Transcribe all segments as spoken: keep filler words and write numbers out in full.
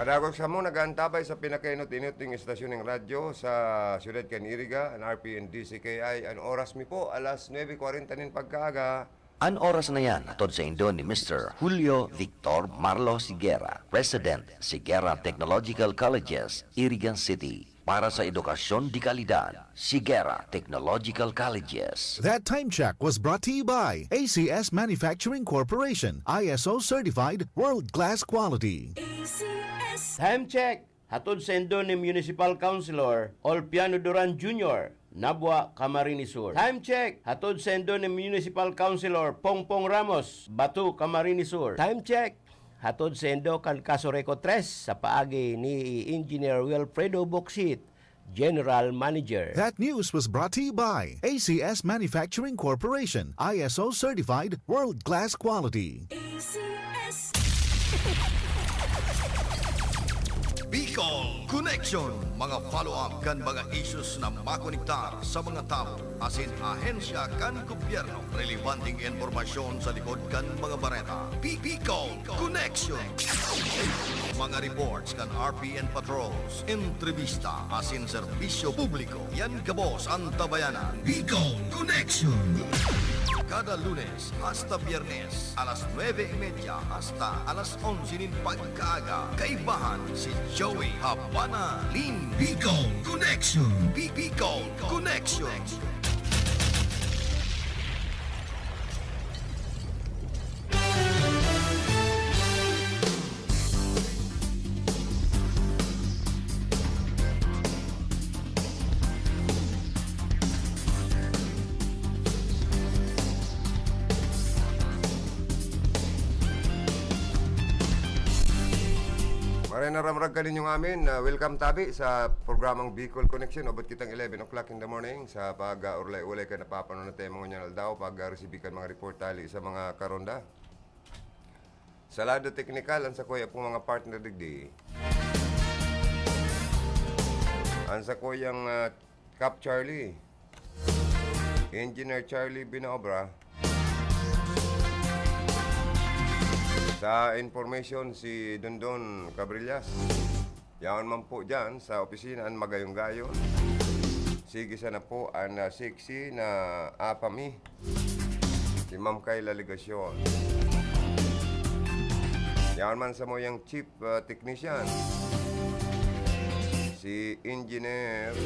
Kadagos kamo nag-aantabay sa pinakainot-inot ning estasyon ning radyo sa siyudad kan Iriga, an R P N D C K I. An oras mi po, alas nuebe kwarenta nin pagkaaga. An oras na yan, hatod saindo ni Mister Julio Victor Marlo Sigera, President, Sigera Technological Colleges, Iriga City. Para sa edukasyon de kalidad, Sigera Technological Colleges. That time check was brought to you by A C S Manufacturing Corporation, I S O certified, world-class quality. A C S. Time check, hatod saindo ni Municipal Councilor Olpiano Duran Junior, Nabua, Camarines Sur. Time check, hatod saindo ni Municipal Councilor Pongpong Ramos, Bato, Camarines Sur. Time check, hatod saindo kan Casureco tres sa paagi ni Engineer Wilfredo Boksit, General Manager. That news was brought to you by A C S Manufacturing Corporation, I S O certified, world-class quality. A C S. Bicol Connection, mga follow-up kan mga issues na makonektar sa mga tawo asin ahensya kan gobyerno. Relevanteng impormasyon sa likod kan mga bareta. Bicol Connection. Mga reports kan R P N Patrols, entrevista asin serbisyo publiko. Yan gabos an tabayanan. Bicol Connection. Kada Lunes hasta Biyernes, alas nuebe y media hasta alas onse nin pagkaaga. Kaibahan si Joey Habana Lin. Bicol Connection. Bi- Bicol Connection. Maray na ramrag kaninyo ngamin. Ah, welcome tabi sa programang Bicol Connection. Abot kitang eleven o'clock in the morning sa pag-, ah, urlay-ulay kan napapanonotay mga ngunyan aldaw, pag-, ah, resibi kan mga report hali sa mga karonda. Sa lado teknikal, ang sakuya pong mga partner digdi. Ang sakuyang, ah, Cap Charlie, Engineer Charlie Binaobra. Sa information, si Dondon Cabrillas. Yaon man po dyan sa opisina an magayong-gayon. Sige sana po an, ah, sexy na apa mi, si Ma'am Kayla Legacion. Yaon man sa moyang chief, ah, technician, si Engineer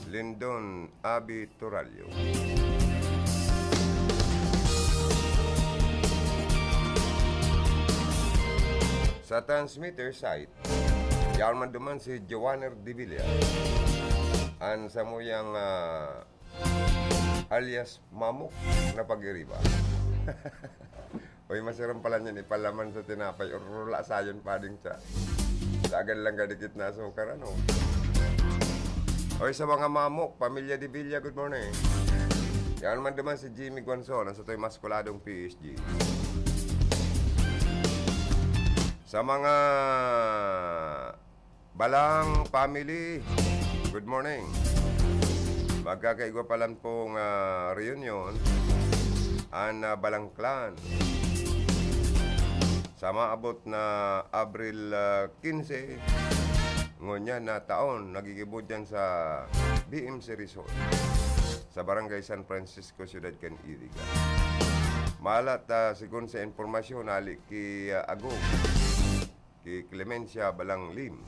Lindon Abi Turalyo. Sa transmitter site, yaon man duman si Joanner Divilla. An samuyang, ah, alias Mamok na pag-iriba. Uy, masiram pala niyan ipalaman sa tinapay. Urula sayon, pading siya. Lagan lang kadikit na asukar, ano? Oy, sa mga Mamok, pamilya Divilla, good morning. Yaon man duman si Jimmy Guanzon, ang satoy maskuladong P S G. Sa mga Balang family, good morning. Magkakaigwa pa lang pong, ah, reunion an, ah, Balang Clan. Sa maabot na Abril, ah, quince, ngunyan na taon, nagigibo dyan sa B M C Resort, sa Barangay San Francisco, Siyudad kan Iriga. Malat, ah, sigon sa impormasyon, hali ki, ah, Agong, ki Clemencia Balang Lim.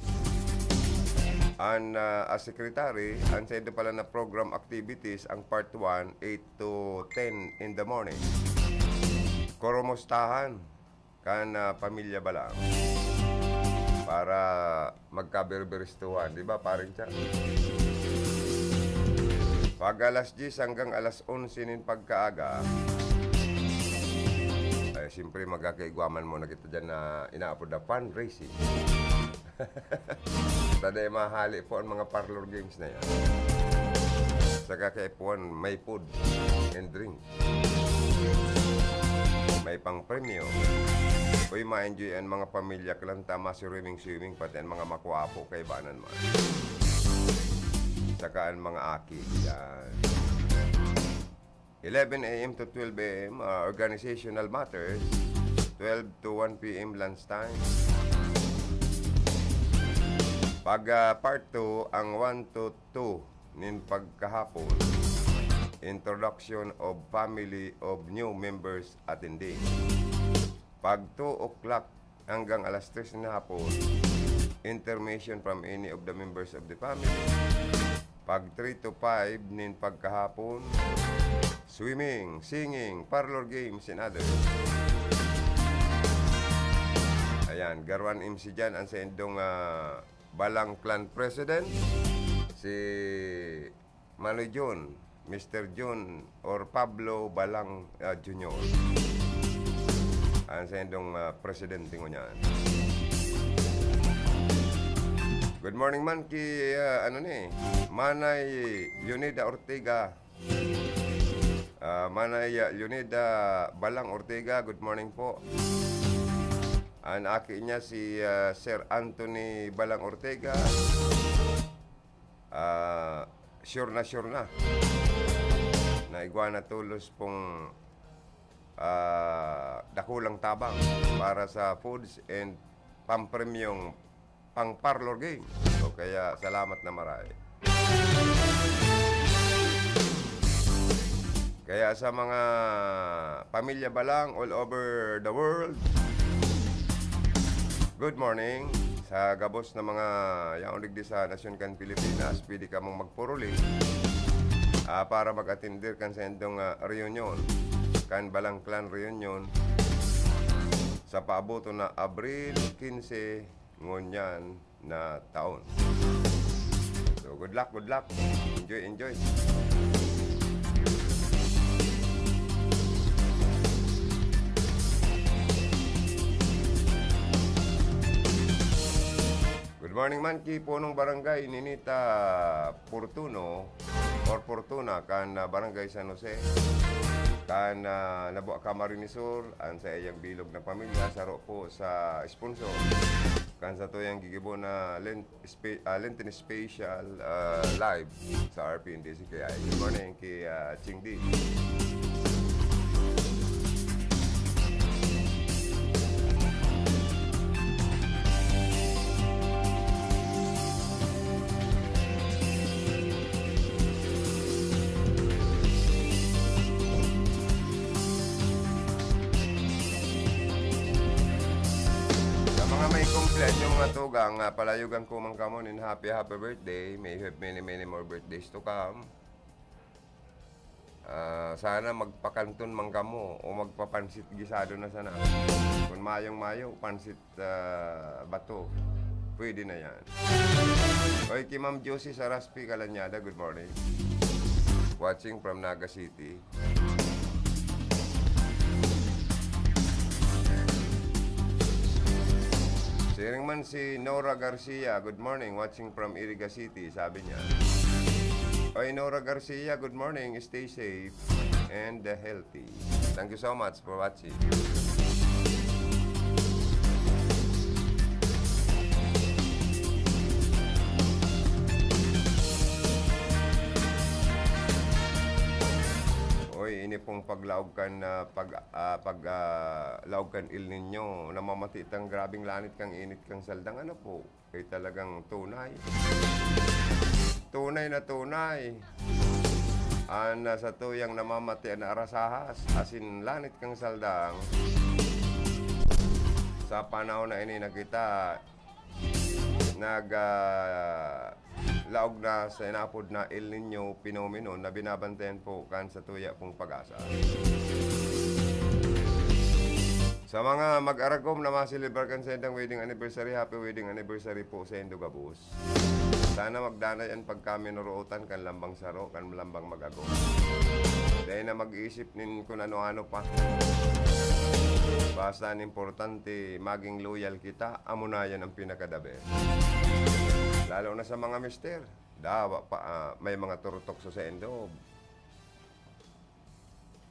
An, ah, as secretary, an saindo pala na program activities, ang part one, eight to ten in the morning. Kurumustahan kan, ah, pamilya Balang para magkaberberistuhan, di ba, paring Cha? Pag alas diyes hanggang alas onse nin pagkaaga, ay, siyempre, magkakaigwaman muna kita dyan na inaapod na fundraising. Taday mahali po ang mga parlor games na yan. Saka kay Puan, may food and drink. May pang premyo. Uy, ma-enjoy ang mga pamilya, kalanta, ma-swimming-swimming, pati ang mga makwapo, kaibanan man. Saka ang mga aki, yan. Eleven a m to twelve a m, ah, organizational matters. twelve to one P M lunch time. Pag, ah, part two, ang one to two nin pagkahapon, introduction of family of new members attending. Pag two o'clock hanggang alas tres nin hapon, intermission from any of the members of the family. Pag three to five nin pagkahapon, swimming, singing, parlor games, and others. Ayan, garuan M C dyan, ang saindong, ah, Balang Clan President, si Manoy Jun, Mister Jun, or Pablo Balang, ah, Junior. Ang saindong, ah, presidente ngunyan. Good morning man ki, ah, ano ni, Manay Leonida Ortega. Ah, Manay, ah, Leonida Balang Ortega, good morning po. Ang aki niya si, ah, Sir Anthony Balang Ortega. Ah, sure na sure na. Naigwa na tulos pong, ah, dakulang tabang para sa foods and pampremyong pang parlor game. O kaya, salamat na maray. Kaya sa mga pamilya Balang all over the world, good morning. Sa gabos na mga yaon digdi sa nasyon kan Pilipinas, pwede kamong magpuruli, ah, para mag-atender kan saindong, ah, reunion, kan Balang Clan Reunion, sa paaboton na Abril quince, ngunyan na taon. So, good luck, good luck. Enjoy, enjoy. Good morning man ki Punong Barangay Ninita Fortuno or Fortuna kan, ah, Barangay San Jose, kan, ah, Labuac, Camarines Sur, an saiyang bilog na pamilya, saro po sa sponsor kan satuyang gigibo na Lent spe-, ah, Lenten Special, ah, live sa R P N D C K I. Good morning ki, ah, Ching D. Sa mga may kumpleanyo, mga tugang, ah, palayogan ko man kamo nin happy, happy birthday. May you have many, many more birthdays to come. Ah, sana magpakanton man kamo o magpapansit gisado na sana. Kung mayong-mayo, pansit, ah, bato. Pwede na yan. Oy, ki Ma'am Josie Saraspi Kalanyada, good morning. Watching from Naga City. Siring man si Nora Garcia, "Good morning, watching from Iriga City," sabi niya. Oy, Nora Garcia, good morning. Stay safe and healthy. Thank you so much for watching. Oy, ini pong paglaog kan, ah, pag, ah, pag, ah, laog kan El Niño, namamati tang grabeng lanit kan init kan saldang. Ano po? Ay talagang tunay. Tunay na tunay. An, ah, satuyang namamati na arasahas, asin lanit kan saldang. Sa panahon na ini na kita nag, ah, laog na sa inapod na El Niño phenomenon na binabantayan po kan satuya pong PAGASA. Sa mga mag-aragom na maselebrar kan saindang wedding anniversary, happy wedding anniversary po saindo gabos. Sana magdanay an pagkaminorootan kan lambang saro, kan lambang mag-agom. Dai na mag-isip nin kun ano-ano pa. Basta an importante, maging loyal kita, amo na yan ang pinaka-the best. Lalo na sa mga mister, dawa pa, ah, may mga turutokso saindo.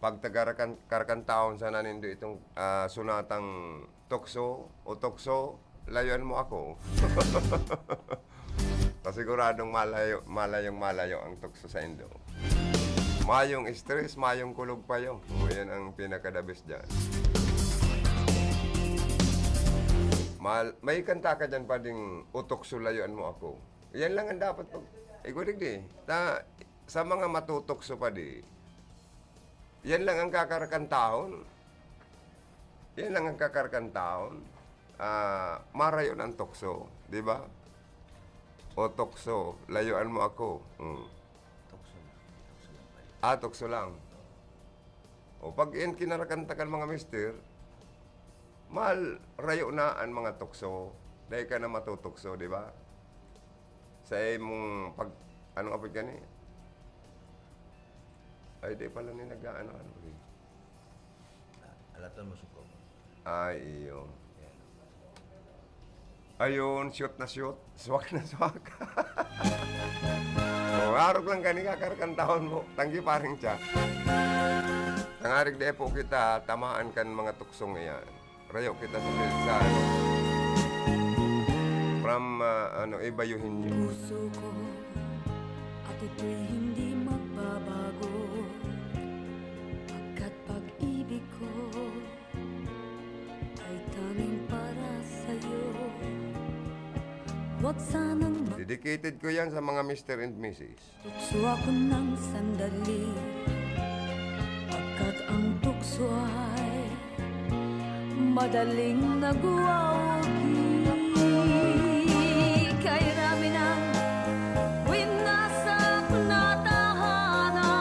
Pag taga-Karakan-, Karakantaon sana nindo itong, ah, sunatang tukso o tukso, layuan mo ako. Pasiguradong malayo, malayong malayo ang tukso saindo. Mayong stress, mayong kulog payo. O, yan ang pinaka-the best dyan. Mal-, may kanta ka diyan, pading, "O tukso, layuan mo ako." Yan lang ang dapat pag-, ikaw, digdi. Ta-, sa mga matutukso, padi, yan lang ang kakarkantahon. Yan lang ang kakarkantahon. Ah, marayo na ang tukso, di ba? "O tukso, layuan mo ako." Hmm. Tukso lang. Tukso lang pala. Ah, tukso lang. O, pag yan kinarakanta kan mga mister, mahal, rayo na an mga tukso. Dai ka na matutukso, di ba? Sa imong pag-, anong apod ka ni? Ay, di pala ni nag-aano, ano, eh. Alaton mo, suko mo. Ay, iyo. Yan. Ayun, shoot na shoot, swak na swak. O, arog lang kani, kakarkantahon mo. Thank you, paring Cha. Tangarig di po kita tamaan kan mga tuksong iyan. Rayo kita sa, sa, ano. From, ah, ano, Iba Eugenio. Puso ko, at ito'y hindi magbabago. Pagkat pag-ibig ko ay tanging para sa'yo. Huwag sanang mag- Dedicated ko yan sa mga Mister and Missus. Tukso ako ng sandali, pagkat ang tukso ay madaling nagwawagi. Kay rami ng winasak na tahanan,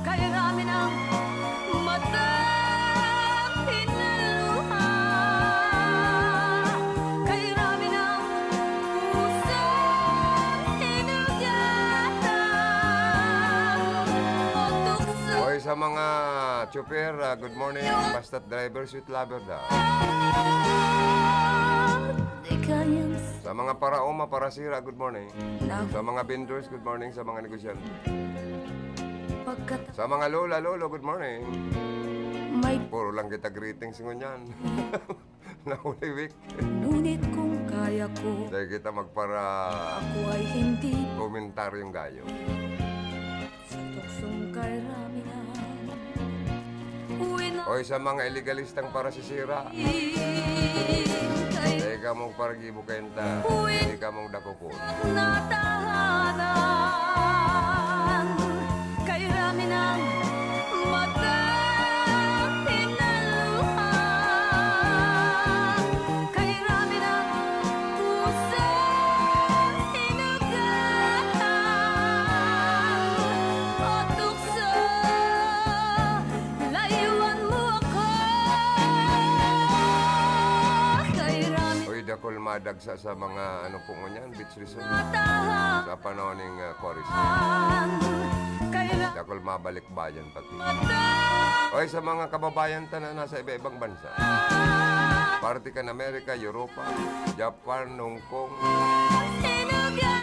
kay rami ng matang pinaluha, kay rami ng pusang inugatan o tukso. Oy, sa mga tsuper, ah, good morning. Basta't driver, sweet lover daw. Di kayang Sa mga paraoma, parasira, good morning. Sa mga vendors, good morning. Sa mga negosyante. Pagkat Sa mga lola, lolo, good morning. May Puro lang kita greetings ngunyan. Na Holy Week. Ngunit kung kaya ko, Dahil kita magpara ako ay hindi komentaryong gayo. Sa tuksong kay rami na. Uwi na. Oy, sa mga ilegalistang parasisira. Kay Dahil ka mong paragibo kayong ta. Uwi. Dahil ka mong dakopon. Na tahanan. Kay rami ng matang pinaluha. Kay rami ng pusang inugatan o tukso, layuan mo ako. Kay rami Uy, dakul madagsa sa mga, ano po ngunyan, beach resort. Sa panahon ning, ah, Quaresma. Kay ra- Dakul mabalik bayan pati. Oy, sa mga kababayan ta na nasa iba-ibang bansa. Parte kan Amerika, Europa, Japan, Hong Kong,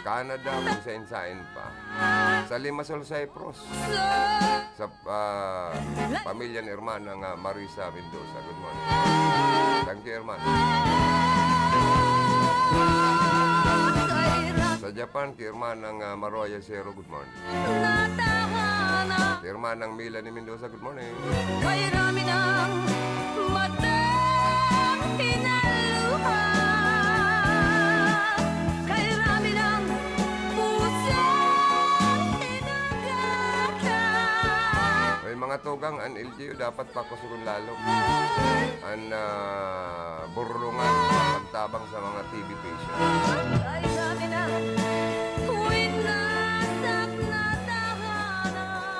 Canada, kung sain-sain pa. Sa Limassol, Cyprus. Sa, ah, pamilya ni Hermana nga Marisa Mendoza. Good morning. Thank you, Hermana. Sa Japan, ki Hermana nga Maroya Zero. Good morning. Natahanan. Hermanang Melanie Mendoza, good morning. Kay rami ng matang pinaluha. Kay rami ng pusang inugatan. May mga tugang, an L G U dapat pakusugon lalo. An, ah, burlungan, pagtabang sa mga T B patient. Ay, dami na. Winasak na tahanan.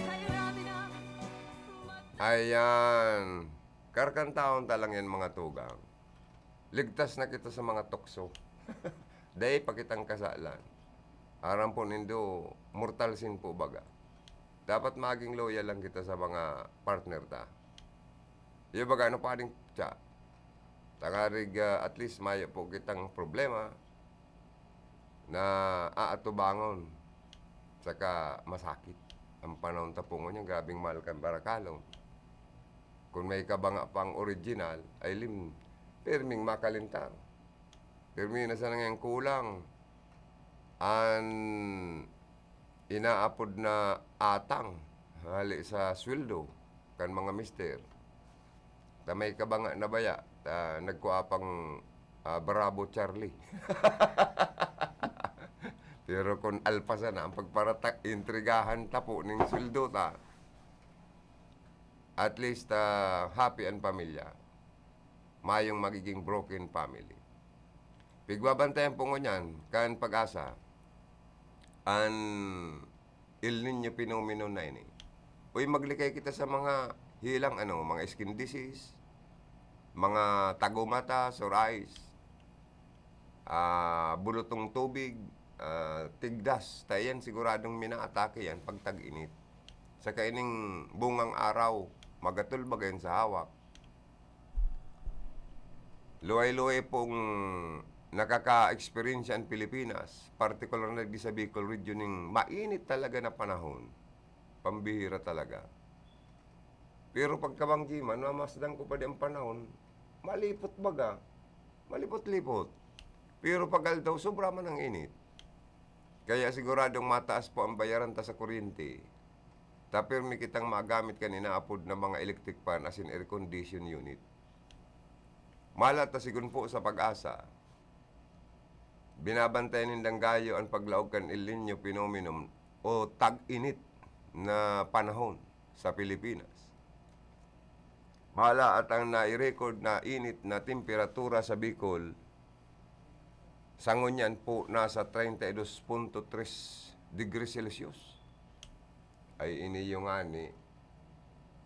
Kay rami na. Ayan. Karkantahon ta lang yan, mga tugang. Ligtas na kita sa mga tukso. Dai pa kitang kasalan. Aram po nindo, mortal sin po baga. Dapat maging loyal lang kita sa mga partner ta. Iyo baga, ano pa ding tsa? Tangarig, ah, at least mayo po kitang problema na aatubangon saka masakit. Ang panahon ta po ngunyan, grabeng mahal kan barakalon. Kun may kabanga pang original, ay lim-, pirming makalintang. Pirmi na sana ngayang kulang an inaapod na atang hali sa sweldo kan mga mister. Ta may kabanga na baya, ta nagkua pang, ah, Bravo Charlie. Pero kun alpasan na ang pagparata, intrigahan ta po ning sweldo ta, at least, ah, happy an pamilya. Mayong magiging broken family. Pigbabantayan po ngunyan kan PAGASA an El Niño phenomenon na ini. Uy, maglikay kita sa mga hilang, ano, mga skin disease, mga tagumata, sore eyes, ah, bulutong tubig, ah, tigdas. Ta iyan siguradong minaatake yan pag tag-init. Saka ining bungang araw, magatol baga yan sa hawak. Luway-luway pong nakaka-eksperyensya ang Pilipinas, partikular na di sa Bicol Region, ning mainit talaga na panahon. Pambihira talaga. Pero pagkabanggi man, mamasdan ko pa di ang panahon, malipot baga. Malipot-lipot. Pero pag aldaw, sobra man ang init. Kaya siguradong mataas po ang bayaran ta sa kuryente. Ta pirmi kitang magamit kan inaapod na mga electric fan asin air condition unit. Malat ta sigon po sa PAGASA, binabantayan nindang gayo an paglaog kan El Niño phenomenon o tag-init na panahon sa Pilipinas. Malat ang nai-record na init na temperatura sa Bicol, sa ngunyan po nasa treinta y dos punto tres degrees Celsius. Ay, ini yung ngani.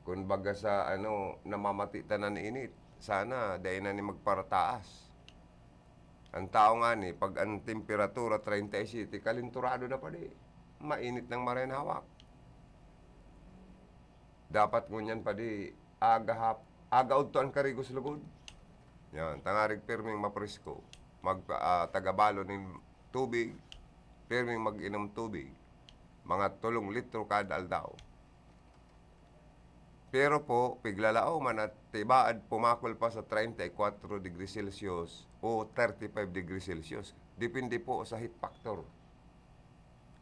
Kun baga sa, ano, namamati ta na nin init, sana dai na ni magparataas. Ang tao ngani, pag ang temperatura treinta y siete, kalinturado na pa di. Mainit nang maray na hawak. Dapat ngunyan pa di, aga hap-, aga udto an karigos lugod. Yan, tangarig pirming mapresko. Mag-, ah, tagabalo nin tubig, pirming mag-inom tubig. Mga tolong litro kada aldaw. Pero po, piglalaoman at tibaad pumakol pa sa treinta y cuatro degrees Celsius o thirty-five degrees Celsius. Depende po sa heat factor.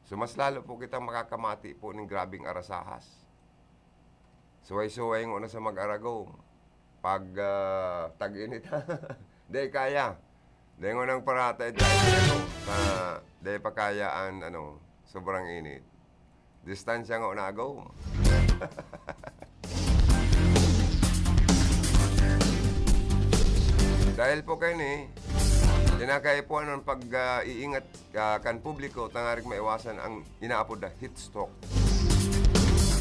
So, mas lalo po kitang makakamati po ning grabeng arasahas. Suway-suway ngona sa mag-aragom. Pag, ah, tag-init, dai kaya. Dai ngunang paratay tayo, ano, na dai pa kaya an, ano, sobrang init. Distansya ngona agom. Dahil po kaini, kinakaipuhan ang pag, ah, iingat, ah, kan publiko tangarig maiwasan ang inaapod na heat stroke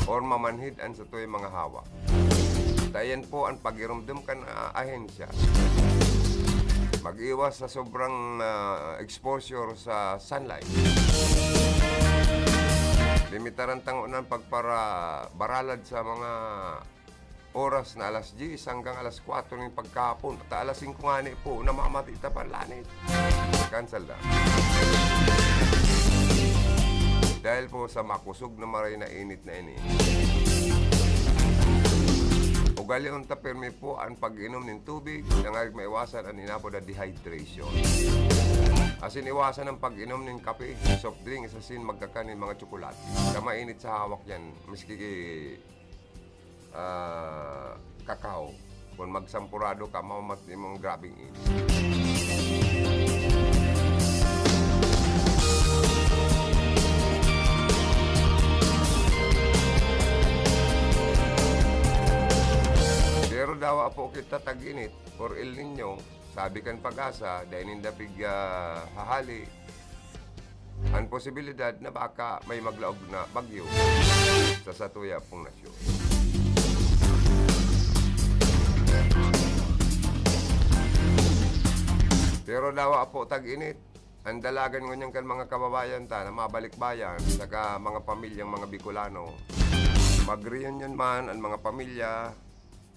or mamanhid an satuyang mga hawak. Ta iyan po an pagiromdom kan, ah, ahensya. Mag-iwas sa sobrang, ah, exposure sa sunlight. Limitaran ta ngona an pagparabaralad sa mga oras na alas diyes hanggang alas kwatro nin pagkahapon. At alas singko ngani po, namamati ta panlanit. Cancel na. Dahil po sa makusog na maray na init na ini, ugalion ta pirmi po an pag-inom nin tubig, tangarig maiwasan an inapod na dehydration. Asin iwasan an pag-inom nin kape, soft drinks, asin magkakan nin mga tsokolate. Sa mainit sa hawak yan, maski ah, kakao. Kun magsampurado ka, mamamati mong grabeng init. Pero dawa po kita tag-init or El Niño, sabi kan PAGASA, dai ninda pig, ah, hahali an posibilidad na baka may maglaog na bagyo sa satuya pong nasyon. Pero dawa po tag-init, ang dalagan ngunyan kan mga kababayan ta na mabalikbayan, saka mga pamilyang mga Bicolano. Mag-reunion man ang mga pamilya,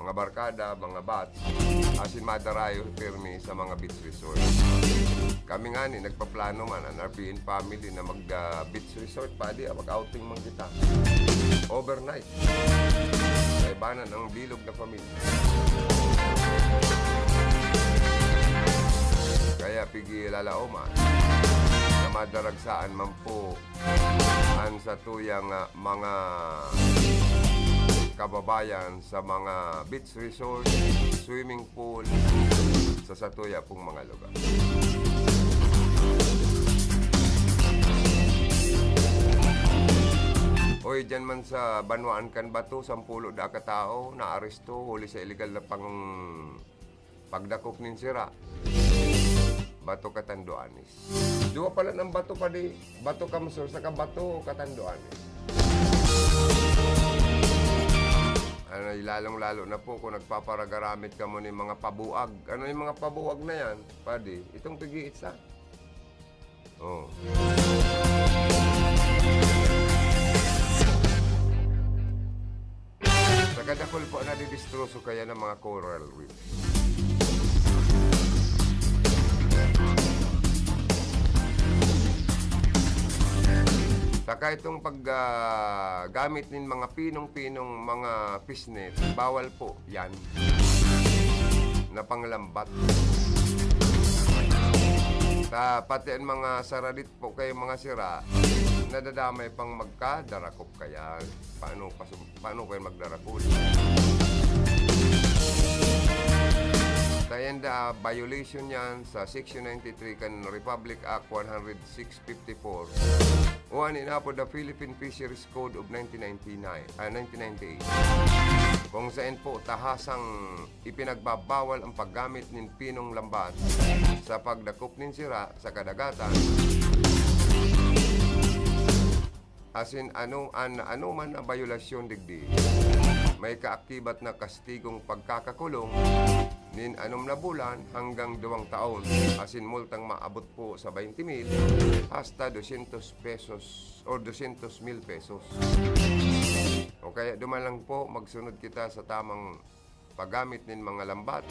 mga barkada, mga batch, asin madarayo pirmi sa mga beach resort. Kami ngani, nagpaplano man an R P N family na mag, ah, beach resort, padi, ah, mag-outing man kita. Overnight. Kaibanan ang bilog na pamilya. Kaya pigi lalaoman na madaragsaan man po an satuyang, ah, mga kababayan sa mga beach resort, swimming pool, sa satuya pong mga lugar. Oy, dyan man sa Banwaan kan Bato, sampulo daa ka tawo naaresto huli sa iligal na pang pagdakop nin sira. Bato Catanduanes. Duwa pala ng bato, padi. Bato Camsor, saka Bato Catanduanes. Ano, lalong-lalo na po kung nagpaparagaramit kamo nin mga pabuag. Ano yung mga pabuag na yan, padi? Itong pig-iitsa. Oh. Sa kadakul po, nadidistroso kaya ng mga coral reef. Saka itong pag, ah, gamit nin mga pinong-pinong mga fishnet, bawal po yan na panglambat. Sa, pati ang mga saradit po kayong mga sira, nadadamay pang magkadarakop kaya. Paano, pasu-, paano kayo magdarakop? Tayan da, ah, violation yan sa Section ninety-three kan Republic Act one hundred six fifty-four, o an inapod the Philippine Fisheries Code of nineteen ninety-nine, ah, nineteen ninety-eight, kung saan po tahasang ipinagbabawal ang paggamit nin pinong lambat sa pagdakop nin sira sa kadagatan, asin ano an anoman na bayolasyon digdi, may kaakibat na kastigong pagkakakulong nin anom na bulan hanggang duwang taon, asin multang maabot po sa twenty mil hasta dosyentos pesos or dosyentos mil pesos. O kaya duman lang po, magsunod kita sa tamang paggamit nin mga lambat,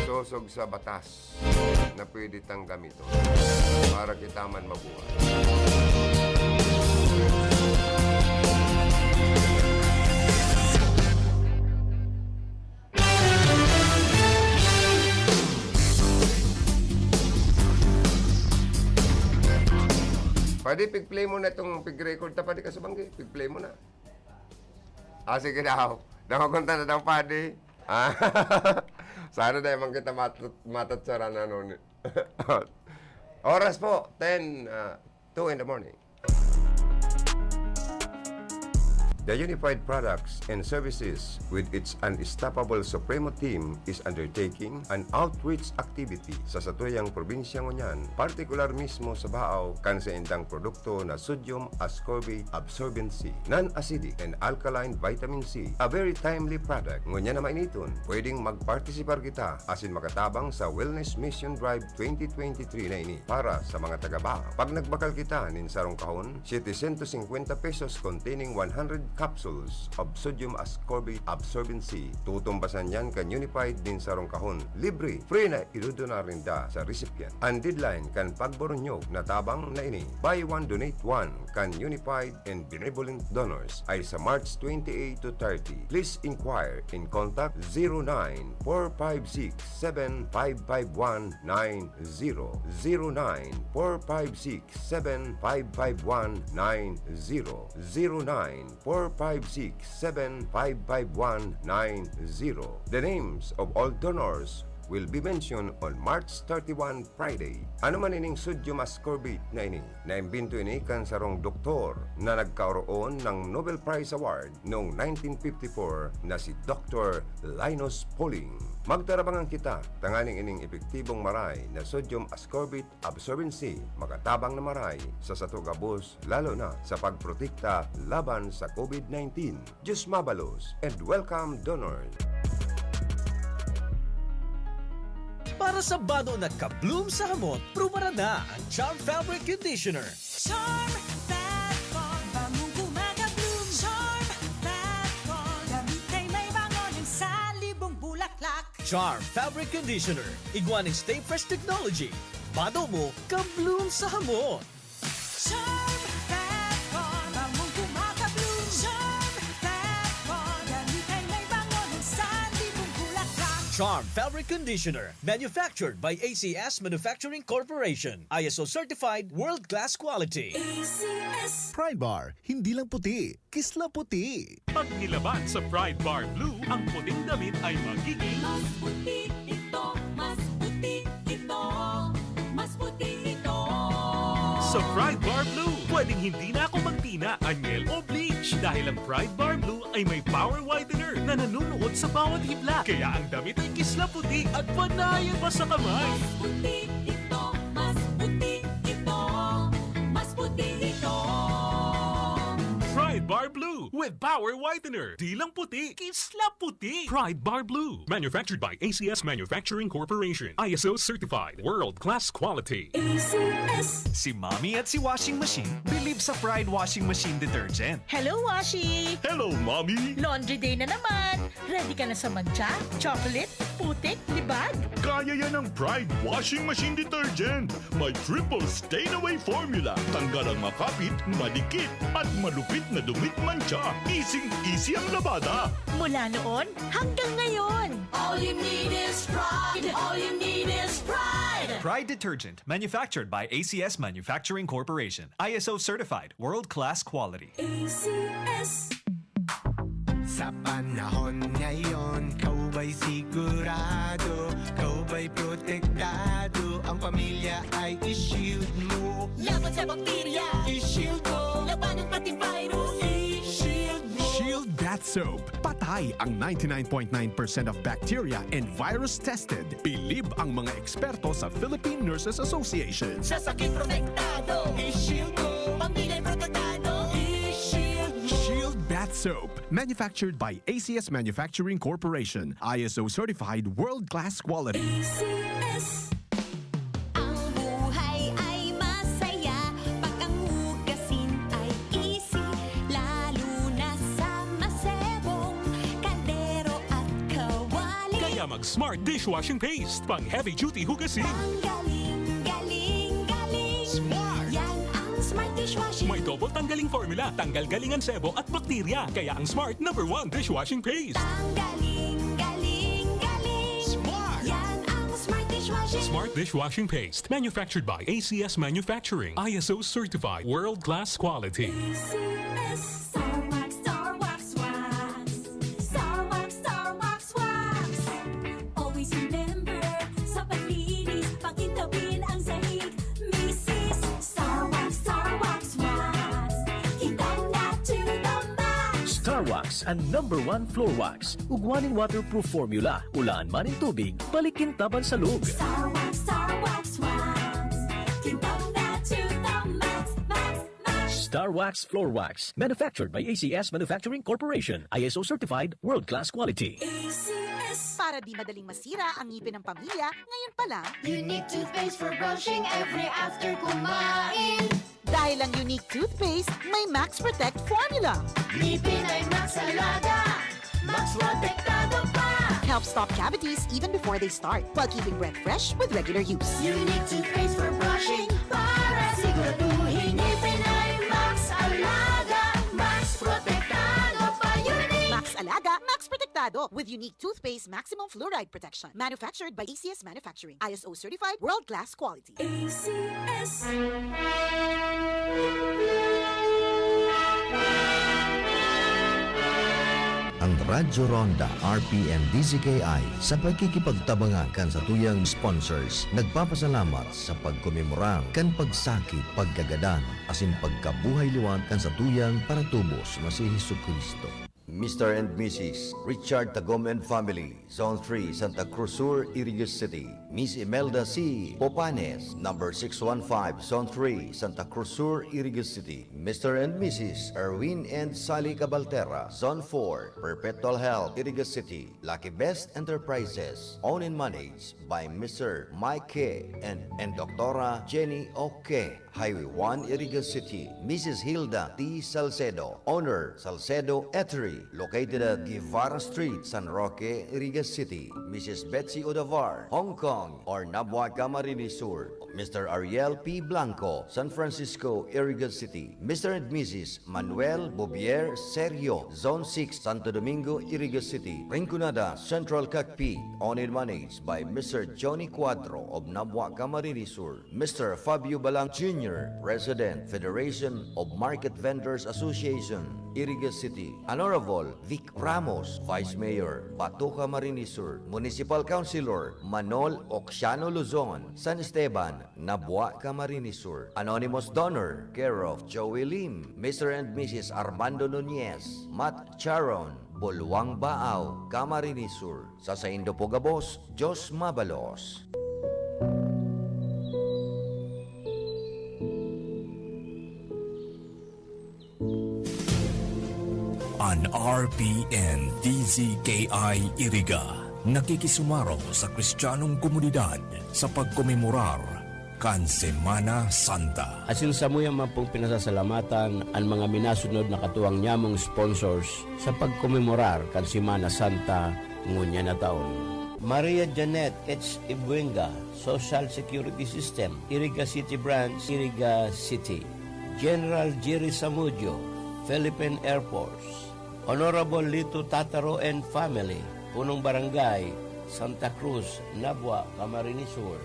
sosog sa batas na pwede tang gamiton para kita man mabuhay. Pwede pig-play mo na itong pig-record ta, pwede ka sa banggi, pig-play mo na. Ah, sige daw. Dangog ta na daw, padi. Ah, sana dai man kita matat-, matatsaran, ano, ni-, oras po, ten, ah, two in the morning. The Unified Products and Services, with its unstoppable Supremo team, is undertaking an outreach activity sa satuyang probinsya ngunyan, partikular mismo sa Baao, kan saindang produkto na sodium ascorbate absorbent C, non-acidic and alkaline vitamin C, a very timely product. Ngunyan na mainiton, pwedeng magpartisipar kita asin makatabang sa Wellness Mission Drive twenty twenty-three na ini para sa mga taga Baao. Pag nagbakal kita nin sarong kahon, setecientos cincuenta pesos containing one hundred capsules of sodium ascorbate absorbent C, tutumbasan yan kan Unified nin sarong kahon. Libre, free na idudunar ninda sa recipient. An deadline kan pagburunyog na tabang na ini, buy one, donate one, kan Unified and Benevolent Donors ay sa March twenty-eight to thirty. Please inquire and contact zero nine four five six seven five five one nine zero, zero nine four five six seven five five one nine zero, zero nine four five six seven five five one nine zero. The names of all donors will be mentioned on March thirty-one, Friday. Ano man ining sodium ascorbate na ini? Naimbento ini kan sarong doktor na nagkaoroon ng Nobel Prize Award noong nineteen fifty-four na si Doktor Linus Pauling. Magtarabangan kita tanganing ining epektibong maray na sodium ascorbate absorbent C makatabang na maray sa sato gabos, lalo na sa pagprotekta laban sa COVID nineteen. Diyos mabalos and welcome, donors! Para sa bado na ka-bloom sa hamot, prubaran na ang Charm Fabric Conditioner. Charm Fat Con, bangong kumaka-bloom. Charm Fat Con, damit ay may bango ng salibong bulaklak. Charm Fabric Conditioner, igwa ning Stay Fresh Technology. Bado mo, ka-bloom sa hamot. Charm Fat Con, bangong kumaka-bloom. Charm Fat Con, damit ay may bango ng salibong bulaklak. Charm Fabric Conditioner, manufactured by A C S Manufacturing Corporation. I S O certified, world-class quality. A C S. Pride Bar, hindi lang puti, kisla puti. Pag nilaban sa Pride Bar Blue, ang puting damit ay magiging mas puti ito, mas puti ito, mas puti ito. Sa Pride Bar Blue, pwedeng hindi na ako magtina, anyel o bleach dahil ang Pride Bar Blue ay may power whitener na nanunuot sa bawat hibla. Kaya ang damit ay kisla puti at panayan pa sa kamay. Mas puti ito, mas puti ito, mas puti ito. Pride Bar Blue with Power Whitener. Di lang puti, kisla puti. Pride Bar Blue. Manufactured by A C S Manufacturing Corporation. I S O certified. World class quality. A C S. Si Mommy at si Washing Machine believe sa Pride Washing Machine Detergent. Hello, Washi! Hello, Mommy! Laundry day na naman! Ready ka na sa mantsa, chocolate, putik, libag? Kaya yan ng Pride Washing Machine Detergent. May triple stain away formula. Tanggal ang makapit, madikit, at malupit na dumit mantsa. Easing-easy ang labada. Mula noon hanggang ngayon. All you need is Pride. All you need is Pride. Pride Detergent, manufactured by A C S Manufacturing Corporation. I S O certified, world-class quality. A C S. Sa panahon ngayon, ikaw ba'y sigurado? Ikaw ba'y protektado? Ang pamilya ay i-shield mo. Laban sa bakterya, i-shield mo. Labanan pati virus, i-shield mo. Shield Bath Soap. Patay ang ninety-nine point nine percent of bacteria and virus tested. Bilib ang mga eksperto sa Philippine Nurses Association. Sa sakit protektado, i-shield mo. Pamilya protektado, i-shield mo. Shield Bath Soap. Manufactured by A C S Manufacturing Corporation. I S O certified, world-class quality. A C S. Ang buhay ay masaya pag ang hugasin ay easy, lalo na sa masebong kaldero at kawali. Kaya mag Smart Dishwashing Paste, pang heavy duty hugasin. Tanggaling, galing, galing. Smart! Yan ang Smart Dishwashing. May double tanggaling formula, tanggal galing ang sebo at bakterya. Kaya ang Smart number one dishwashing paste. Tanggaling, galing, galing. Smart! Yan ang Smart Dishwashing. Smart Dishwashing Paste. Manufactured by A C S Manufacturing. I S O certified. World class quality. A C S. Star Wax, Star Wax Wax. Star Wax, Star Wax Wax. Always remember, sa paglinis, pakintabin ang sahig. Misis, Star Wax, Star Wax Wax. Kitang na to the max. Star Wax, ang number one floor wax. Ugwa nin waterproof formula. Ulaan man nin tubig, balik kintaban sa lug. Star Wax, Star Wax Wax. Kitang na to the max, max, max. Star Wax Floor Wax. Manufactured by A C S Manufacturing Corporation. I S O certified, world-class quality. A C S. Para di madaling masira ang ngipin ng pamilya, ngayon pa lang. Unique toothpaste for brushing every after kumain. Dahil ang Unique toothpaste, may Max Protect formula. Ngipin ay Max Alaga, Max Protektado pa. Helps stop cavities even before they start, while keeping breath fresh with regular use. Unique toothpaste for brushing para siguraduhin ngipin ay Max Alaga, Max Protektado pa. Unique! Max Alaga, Max Protektado with Unique Toothpaste Maximum Fluoride Protection. Manufactured by A C S Manufacturing. I S O certified, world-class quality. A C S. Ang Radyo Ronda, R P M D Z K I, sa pagkikipagtabangan kan satuyang sponsors, nagpapasalamat sa pagkomemora kan pagsakit, pagkagadan, asin pagkabuhay liwat kan satuyang paratubos na si Jesu-Cristo. Mister and Missus Richard Tagom and family, Zone three, Santa Cruz Sur, Iriga City. Miss Imelda C. Popanes, number six one five, Zone three, Santa Cruz Sur, Iriga City. Mister and Missus Erwin and Sally Cabaltera, Zone four, Perpetual Health, Iriga City. Lucky Best Enterprises, owned and managed by Mister Mike K. and, and Doctora Jenny O K. Highway one, Iriga City. Missus Hilda T. Salcedo, owner, Salcedo Eatery, located at Guevara Street, San Roque, Iriga City. Missus Betsy Odavar, Hong Kong, or Nabua, Camarines Sur. Mister Ariel P. Blanco, San Francisco, Iriga City. Mister and Missus Manuel Bobier Serio, Zone six, Santo Domingo, Iriga City. Rinconada, Central Cagpi, owned and managed by Mister Johnny Cuadro of Nabua, Camarines Sur. Mister Fabio Balang Junior, President, Federation of Market Vendors Association, Iriga City. Honorable Vic Ramos, Vice Mayor, Bato, Camarines Sur. Municipal Councilor Manol Oxiano Luzon, San Esteban, Nabua, Camarines Sur. Anonymous donor, care of Joey Lim, Mister and Missus Armando Nunez, Matt Charon, Bulwang Baao, Camarines Sur. Sa saindo po gabos, Diyos mabalos. An R P N D Z K I Iriga nakikisumaro sa Kristiyanong komunidad sa pagkomemorar kan Semana Santa. Asin samuya man pong pinasasalamatan an mga minasunod na katuwang nyamong sponsors sa pagkomemorar kan Semana Santa ngunyan na taon. Maria Janet H. Ibuenga, Social Security System, Iriga City Branch, Iriga City. General Jerry Samudio, Philippine Air Force. Honorable Lito Tataro and family, Punong Barangay, Santa Cruz, Nabua, Camarines Sur.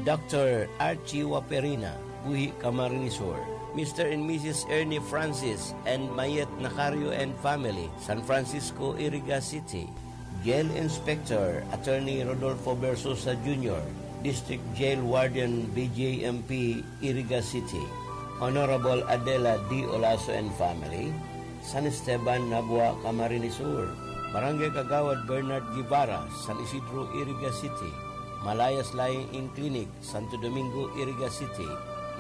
Doctor Archie Waperina, Buhi, Camarines Sur. Mister and Missus Ernie Francis and Mayet Nacario and family, San Francisco, Iriga City. Jail Inspector Attorney Rodolfo Versosa Junior, District Jail Warden, B J M P, Iriga City. Honorable Adela D. Olaso and family, San Esteban, Nabua, Camarines Sur. Barangay Kagawad Bernard Guevara, San Isidro, Iriga City. Malayas Lying-in Clinic, Santo Domingo, Iriga City.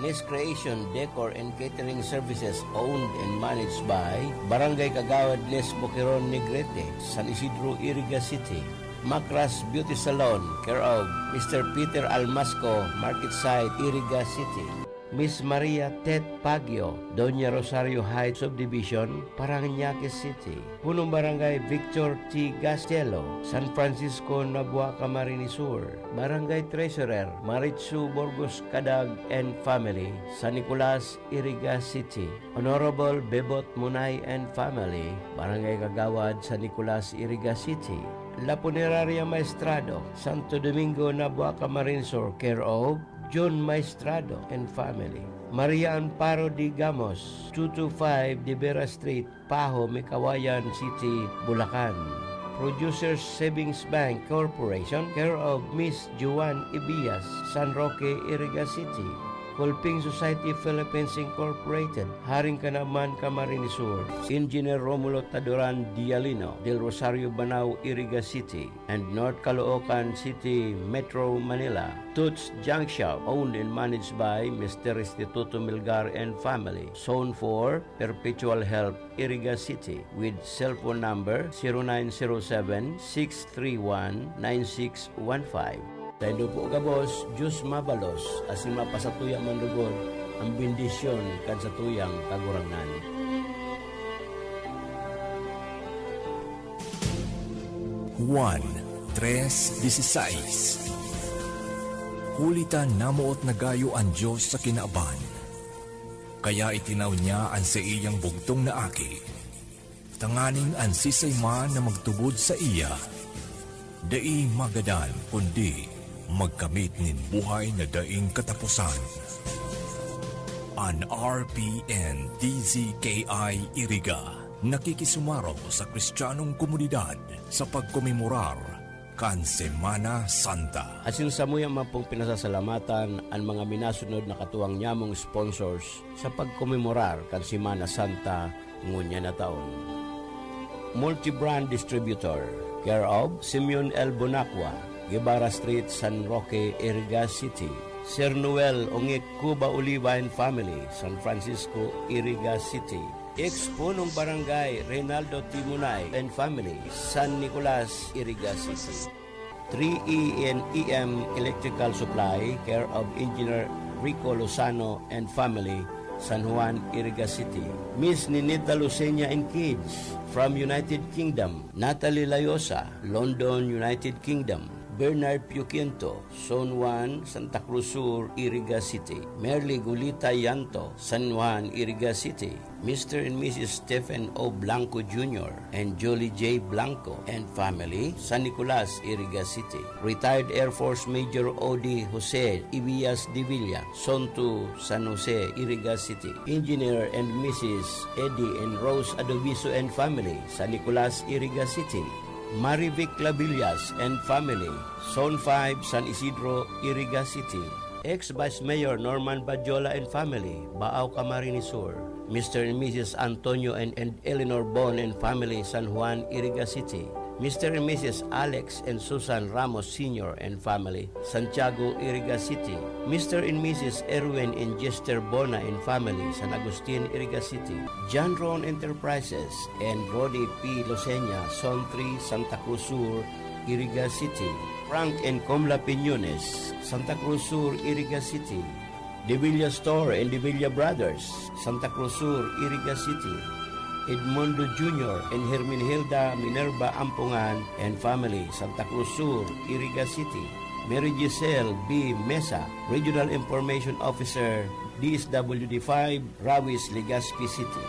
Nest Creation Decor and Catering Services, owned and managed by Barangay Kagawad Les Boqueron, Negrete, San Isidro, Iriga City. Macras Beauty Salon, care of Mister Peter Almasco, Market Site, Iriga City. Miss Maria Tet Pagyo, Doña Rosario Heights Subdivision, Parañaque City. Punong Barangay Victor T. Gastielo, San Francisco, Nabua, Camarines Sur. Barangay Treasurer Maritsu Burgos Cadag and family, San Nicolas, Iriga City. Honorable Bebot Munay and family, Barangay Kagawad, San Nicolas, Iriga City. La Puneraria Maestrado, Santo Domingo, Nabua, Camarines Sur, care of John Maestrado and family. Maria Amparo D. Gamos, two two five De Vera Street, Paho, Mikawayan City, Bulacan. Producers Savings Bank Corporation, care of Miss Joan Ibias, San Roque, Iriga City. Kolping Society Philippines Incorporated, Haring Kanaman, Camarines Sur. Engineer Romulo Taduran Dialino, Del Rosario, Banao, Iriga City, and North Caloocan City, Metro Manila. Toots Junk Shop, owned and managed by Mister Restituto Melgar and family. Zone four, Perpetual Help, Iriga City, with cellphone number zero nine zero seven, six three one, nine six one five. Saindo po gabos, Diyos mabalos, asin mapasatuya man lugod an bendisyon kan satuyang Kagurangnan. Juan tres dieciséis. Huli ta namoot na gayo an Dios sa kinaban, kaya itinaw niya an saiyang bugtong na Aki, tanganing an siisay man na magtubod saiya dai magadan, kundi magkamit nin buhay na daing kataposan. An R P N D Z K I Iriga nakikisumaro sa Kristiyanong komunidad sa pagkomemorar kan Semana Santa. Asin samuya man pong pinasasalamatan an mga minasunod na katuwang nyamong sponsors sa pagkomemorar kan Semana Santa ngunyan na taon. Multi-brand distributor, care of Simeon L. Bonacqua, Guevara Street, San Roque, Iriga City. Sir Noel Ongek Cuba Oliva and family, San Francisco, Iriga City. Ex-punong barangay Reynaldo Timunay and family, San Nicolas, Iriga City. Three E and E M Electrical Supply, care of Engineer Rico Lozano and family, San Juan, Iriga City. Miss Ninita Lucenia and kids from United Kingdom. Natalie Layosa, London, United Kingdom. Bernard Pio Quinto, Zone one, Santa Cruz Sur, Iriga City. Merly Gulita Yanto, San Juan, Iriga City. Mister and Missus Stephen O. Blanco Junior and Jolie J. Blanco and family, San Nicolas, Iriga City. Retired Air Force Major O D Jose Ibias de Villa, Zone two, San Jose, Iriga City. Engineer and Missus Eddie and Rose Adobiso and family, San Nicolas, Iriga City. Marivic Clabillas and family, Zone five, San Isidro, Iriga City. Ex-Vice Mayor Norman Badjola and family, Baao, Camarines Sur. Mister and Missus Antonio and, and Eleanor Bon and family, San Juan, Iriga City. Mister and Missus Alex and Susan Ramos Senior and family, Santiago, Iriga City. Mister and Missus Erwin and Jester Bona and family, San Agustin, Iriga City. John Ron Enterprises and Rodi P. Loseña, Zone three, Santa Cruz Sur, Iriga City. Frank and Comla Piñones, Santa Cruz Sur, Iriga City. De Villa Store and De Villa Brothers, Santa Cruz Sur, Iriga City. Edmundo Junior and Herminhelda Minerva Ampongan and family, Santa Cruz Sur, Iriga City. Mary Giselle B. Mesa, Regional Information Officer, D S W D five, Rawis, Legazpi City.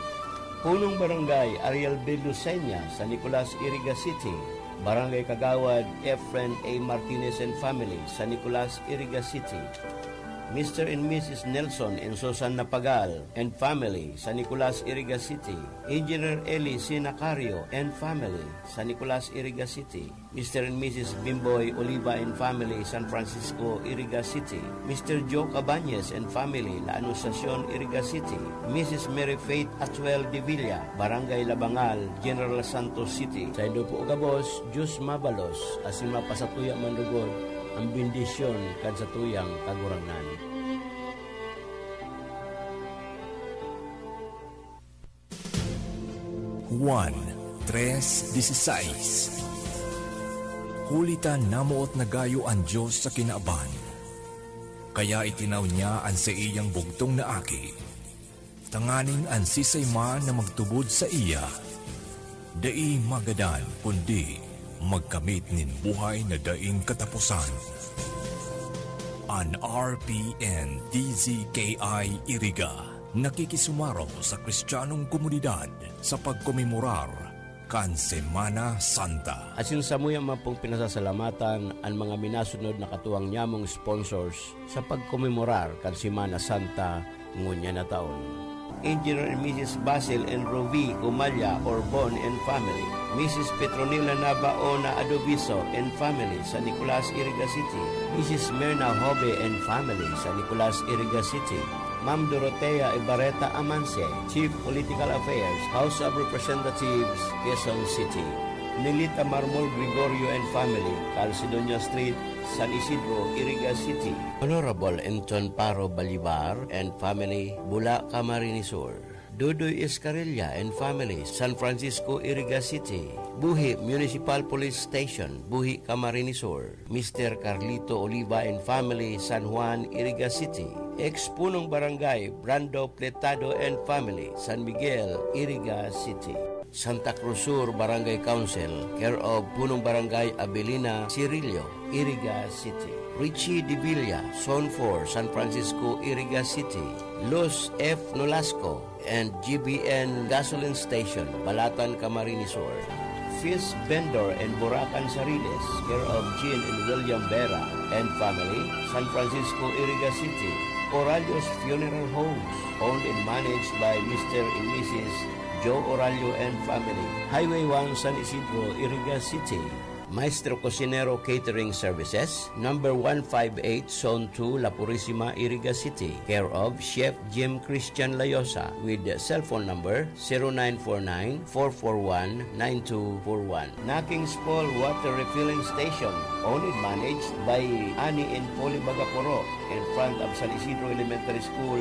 Punong Barangay Ariel B. Lucena, San Nicolas, Iriga City. Barangay Kagawad Efren A. Martinez and family, San Nicolas, Iriga City. Mister and Missus Nelson and Susan Napagal and family, San Nicolas, Iriga City. Engineer Eli C. Nacario and family, San Nicolas, Iriga City. Mister and Missus Bimboy Oliva and family, San Francisco, Iriga City. Mister Joe Cabañez and family, La Anunciacion, Iriga City. Missus Mary Faith Atuel de Villa, Barangay Labangal, General Santos City. Saindo po gabos, Diyos mabalos, asin mapasatuya man lugod an bendisyon kan satuyang Kagurangnan. Juan tres dieciséis. Huli ta namoot na gayo an Dios sa kinaban, kaya itinao niya an saiyang bugtong na Aki, tanganing an siisay man na magtubod saiya, dai magadan, kundi magkamit nin buhay na daing kataposan. An R P N D Z K I Iriga nakikisumaro sa Kristiyanong komunidad sa pagkomemorar kan Semana Santa. Asin samuya man pong pinasasalamatan an mga minasunod na katuwang nyamong sponsors sa pagkomemorar kan Semana Santa ngunyan na taon. Engineer and Missus Basil and Rovi Gumalla Orbon and family, Missus Petronila Nabaona Adoviso and family, San Nicolas, Iriga City, Missus Mirna Hobe and family, San Nicolas, Iriga City, Ma'am Dorotea Ibarreta Amanse, Chief Political Affairs, House of Representatives, Quezon City, Nelita Marmol Gregorio and family, Calcedonia Street, San Isidro, Iriga City. Honorable Enton Paro Balibar and family, Bula, Camarines Sur. Dudoy Escarilla and family, San Francisco, Iriga City. Buhi Municipal Police Station, Buhi, Camarines Sur. Mister Carlito Oliva and family, San Juan, Iriga City. Ex Punong Barangay, Brando Pletado and family, San Miguel, Iriga City. Santa Cruz Sur Barangay Council, care of Punong Barangay Abelina Cirillo, Iriga City. Richie Divilla, Zone four, San Francisco, Iriga City. Luz F. Nolasco and G B N Gasoline Station, Balatan, Camarines Sur. Fish Vendor and Burakan Sariles, care of Jean and William Vera and family, San Francisco, Iriga City. Oralio's Funeral Homes, owned and managed by Mister and Missus Joe Oralio and family. Highway one, San Isidro, Iriga City. Maestro Cocinero Catering Services, number one five eight, Zone two, La Purisima, Iriga City, care of Chef Jim Christian Layosa, with cellphone number zero nine four nine, four four one, nine two four one. Naking's Fall Water Refilling Station, owned and managed by Ani and Polly Bagaporo, in front of San Isidro Elementary School,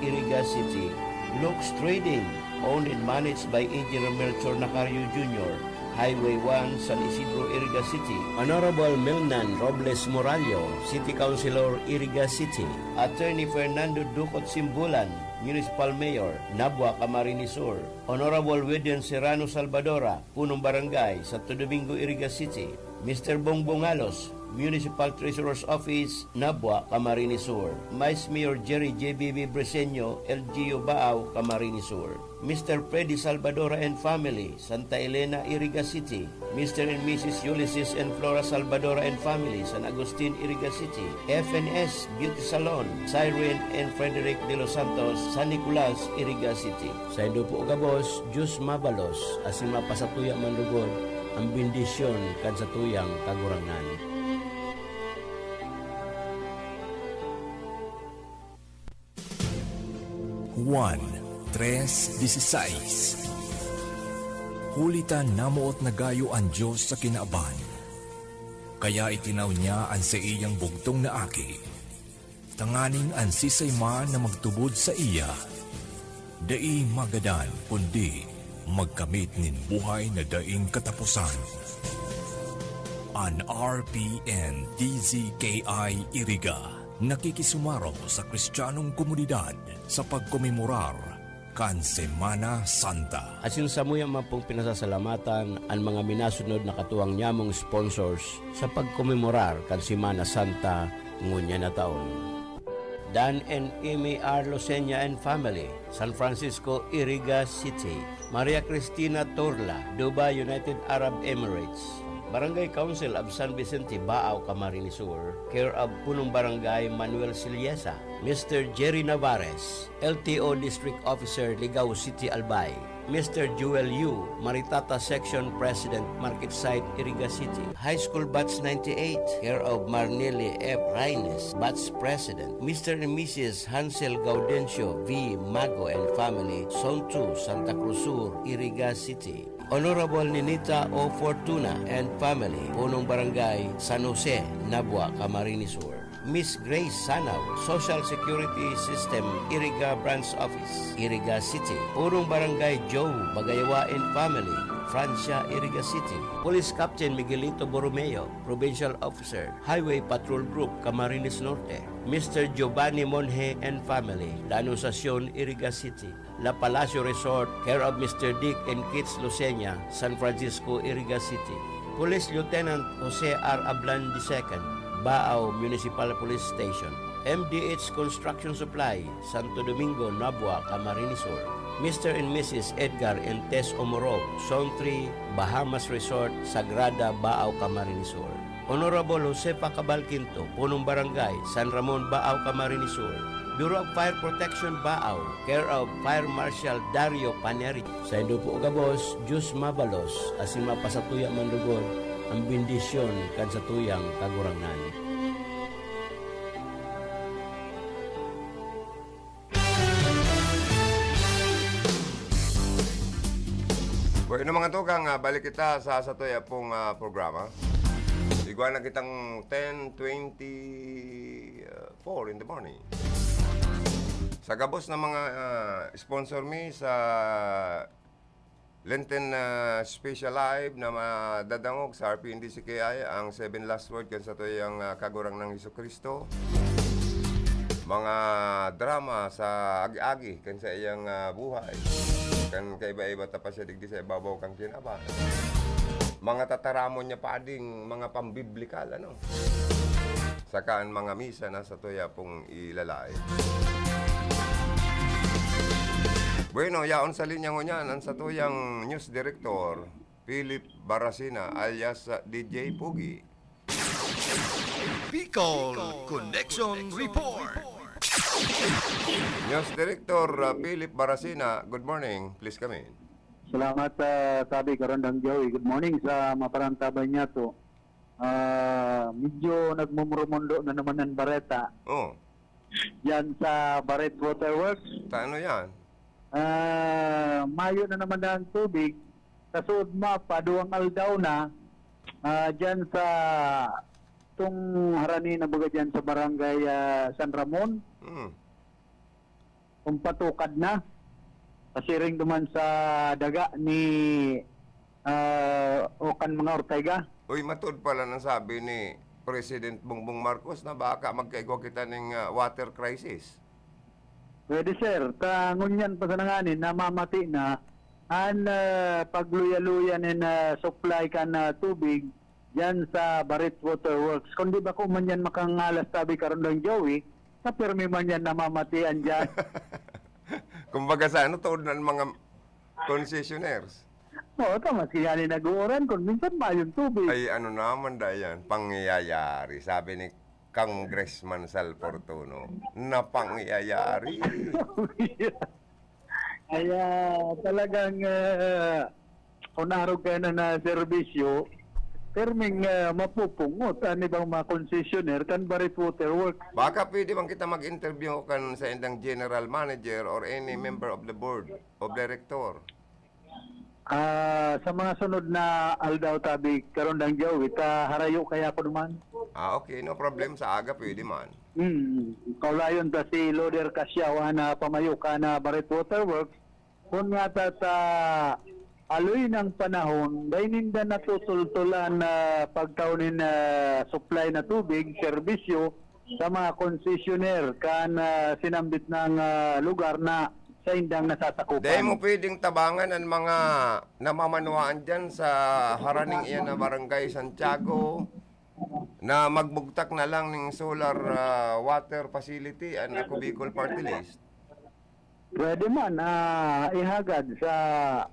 Iriga City. Looks Trading, owned and managed by Engineer Melchor Nacario Junior, Highway one, San Isidro, Iriga City. Honorable Milnan Robles Morallo, City Councilor, Iriga City. Attorney Fernando Ducot Simbulan, Municipal Mayor, Nabua, Camarines Sur. Honorable Widen Serrano Salvadora, Punong Barangay, Santo Domingo, Iriga City. Mister Bongbong Alos, Municipal Treasurer's Office, Nabua, Camarines Sur. Vice Mayor Jerry J B B Briseño, L G U Baao, Camarines Sur. Mister Freddy Salvadora and family, Santa Elena, Iriga City. Mister and Missus Ulysses and Flora Salvadora and family, San Agustin, Iriga City. F and S Beauty Salon, Siren and Frederick De Los Santos, San Nicolas, Iriga City. Saindo po gabos, Diyos mabalos, asin mapasatuya man lugod an bendisyon kan satuyang Kagurangnan. Juan tres dieciséis. Huli ta namoot na gayo an Dios sa kinaban, kaya itinaw niya an saiyang bugtong na Aki, tanganing an sisay man na magtubod saiya dai magadan, kundi magkamit nin buhay na daing kataposan. An R P N D Z K I Iriga nakikisumarong sa Kristiyanong komunidad sa pagkomemorar kan Semana Santa. Asin samuya man pong pinasasalamatan an mga minasunod na katuwang nyamong sponsors sa pagkomemorar kan Semana Santa ngunyan na taon. Dan and Amy R. Lucena and family, San Francisco, Iriga City. Maria Cristina Torla, Dubai, United Arab Emirates. Barangay Council of San Vicente, Baao, Camarines Sur, care of Punong Barangay Manuel Siliesa. Mister Jerry Navarez, L T O District Officer, Ligao City, Albay. Mister Joel Yu, Maritata Section President, Market Site, Iriga City. High School Batch ninety-eight, care of Marneli F. Raines, Batch President. Mister and Missus Hansel Gaudencio V. Mago and family, Zone two, Santa Cruz Sur, Iriga City. Honorable Ninita O. Fortuna and family, Punong Barangay San Jose, Nabua, Camarines Sur. Miss Grace Sanaw, Social Security System, Iriga Branch Office, Iriga City. Punong Barangay Joe Bagayawa and family, Francia, Iriga City. Police Captain Miguelito Borromeo, Provincial Officer, Highway Patrol Group, Camarines Norte. Mister Giovanni Monje and family, La Anunciacion, Iriga City. La Palacio Resort, care of Mister Dick and Kids Lucena, San Francisco, Iriga City. Police Lieutenant Jose R. Ablan the second, Baao Municipal Police Station. M D H Construction Supply, Santo Domingo, Nabua, Camarines Sur. Mister and Missus Edgar and Tess Omorov, Zone three, Bahamas Resort, Sagrada, Baao, Camarines Sur. Honorable Josefa Cabal Quinto, Punong Barangay, San Ramon, Baao, Camarines Sur. Bureau of Fire Protection, Baao, care of Fire Marshal Dario Paneri. Saindo po gabos, Diyos mabalos, asin mapasatuya man lugod an bendisyon kan satuyang Kagurangnan. Bueno, mga tugang, ah, balik kita sa satuya pong, ah, programa. Igwa na kitang ten twenty-four in the morning. Sa gabos ng mga, ah, sponsor mi sa Lenten, ah, Special Live na madadangog sa R P N D C K I, ang Seven Last Word kan satuyang, ah, Kagurangnan Jesu-Cristo. Mga drama sa agi-agi kan sa iyang, ah, buhay. Kan kaiba-iba ta pa siya digdi sa ibabaw kan kinaban. Mga tataramon niya pa ding mga pambiblikal, ano? Saka ang mga misa na satuya pong ilalae. Bueno, yaon sa linya ngunyan ang satuyang news director, Philip Barasina alias D J Pugi. Bicol Connection Report. News Director, uh, Philip Barasina, good morning. Please come in. Salamat, uh, Tabi Karandang Joey. Good morning sa maparantaban niya to. Ah, medyo nagmumurumundo na naman ang bareta. Oh. Diyan sa Barrett Waterworks. Taano yan? Ah, mayo na naman na ang tubig. Sa Sudma, paduwang aldaw na. Ah, diyan sa itong harani na baga diyan sa barangay ah, San Ramon. Hmm. Kung patukad na. Pasiring duman sa daga ni ah, o kan mga Ortega. Uy, matod pala nang sabi ni President Bongbong Marcos na baka magkaigwa kita ning ah, water crisis. Pwede sir, ta ngunyan pa sa nanganin namamati na an ah, pagluya-luya nin ah, supply kan ah, tubig diyan sa Barit Waterworks. Kung di ba ko man yan makangalas, sabi, Karondang Joey, sa pirmi man yan namamatian diyan. Kumbaga sa ano, tood na ang mga concessionaires. Oo, ta, maski yan ay nag-uuran, kung minsan mayong tubig. Ay, ano naman da yan, pangyayari. Sabi ni Congressman Sal Fortuno, na pangyayari. Kaya talagang uh, kung narog ka na na serbisyo, perming uh, mapupungot. Ano bang mga concessionaire kan Barit Waterworks? Baka pwede bang kita mag-interview kan sa indang general manager or any member of the board of director? Ah, sa mga sunod na aldaw, tabi, Karondang Joey, ta harayo kaya ko naman. Ah, okay. No problem. Sa aga, pwede man. Hmm. Kaulayon ta si Loder Casiao, na pamayo ka na Barit Waterworks. Kung nga ta sa aloy ng panahon, dahil ninda natutultulan na pagkaon nin ah, supply na tubig, serbisyo, sa mga concessionaire kan ah, sinambit ng ah, lugar na sa indang nasasakupan. Dahil mo pwedeng tabangan ang mga namamanuhaan dyan sa haraning iyan na Barangay Santiago na magbugtak na lang ng solar ah, water facility ang Ako Bicol Party List. Pwede man ah, ihagad sa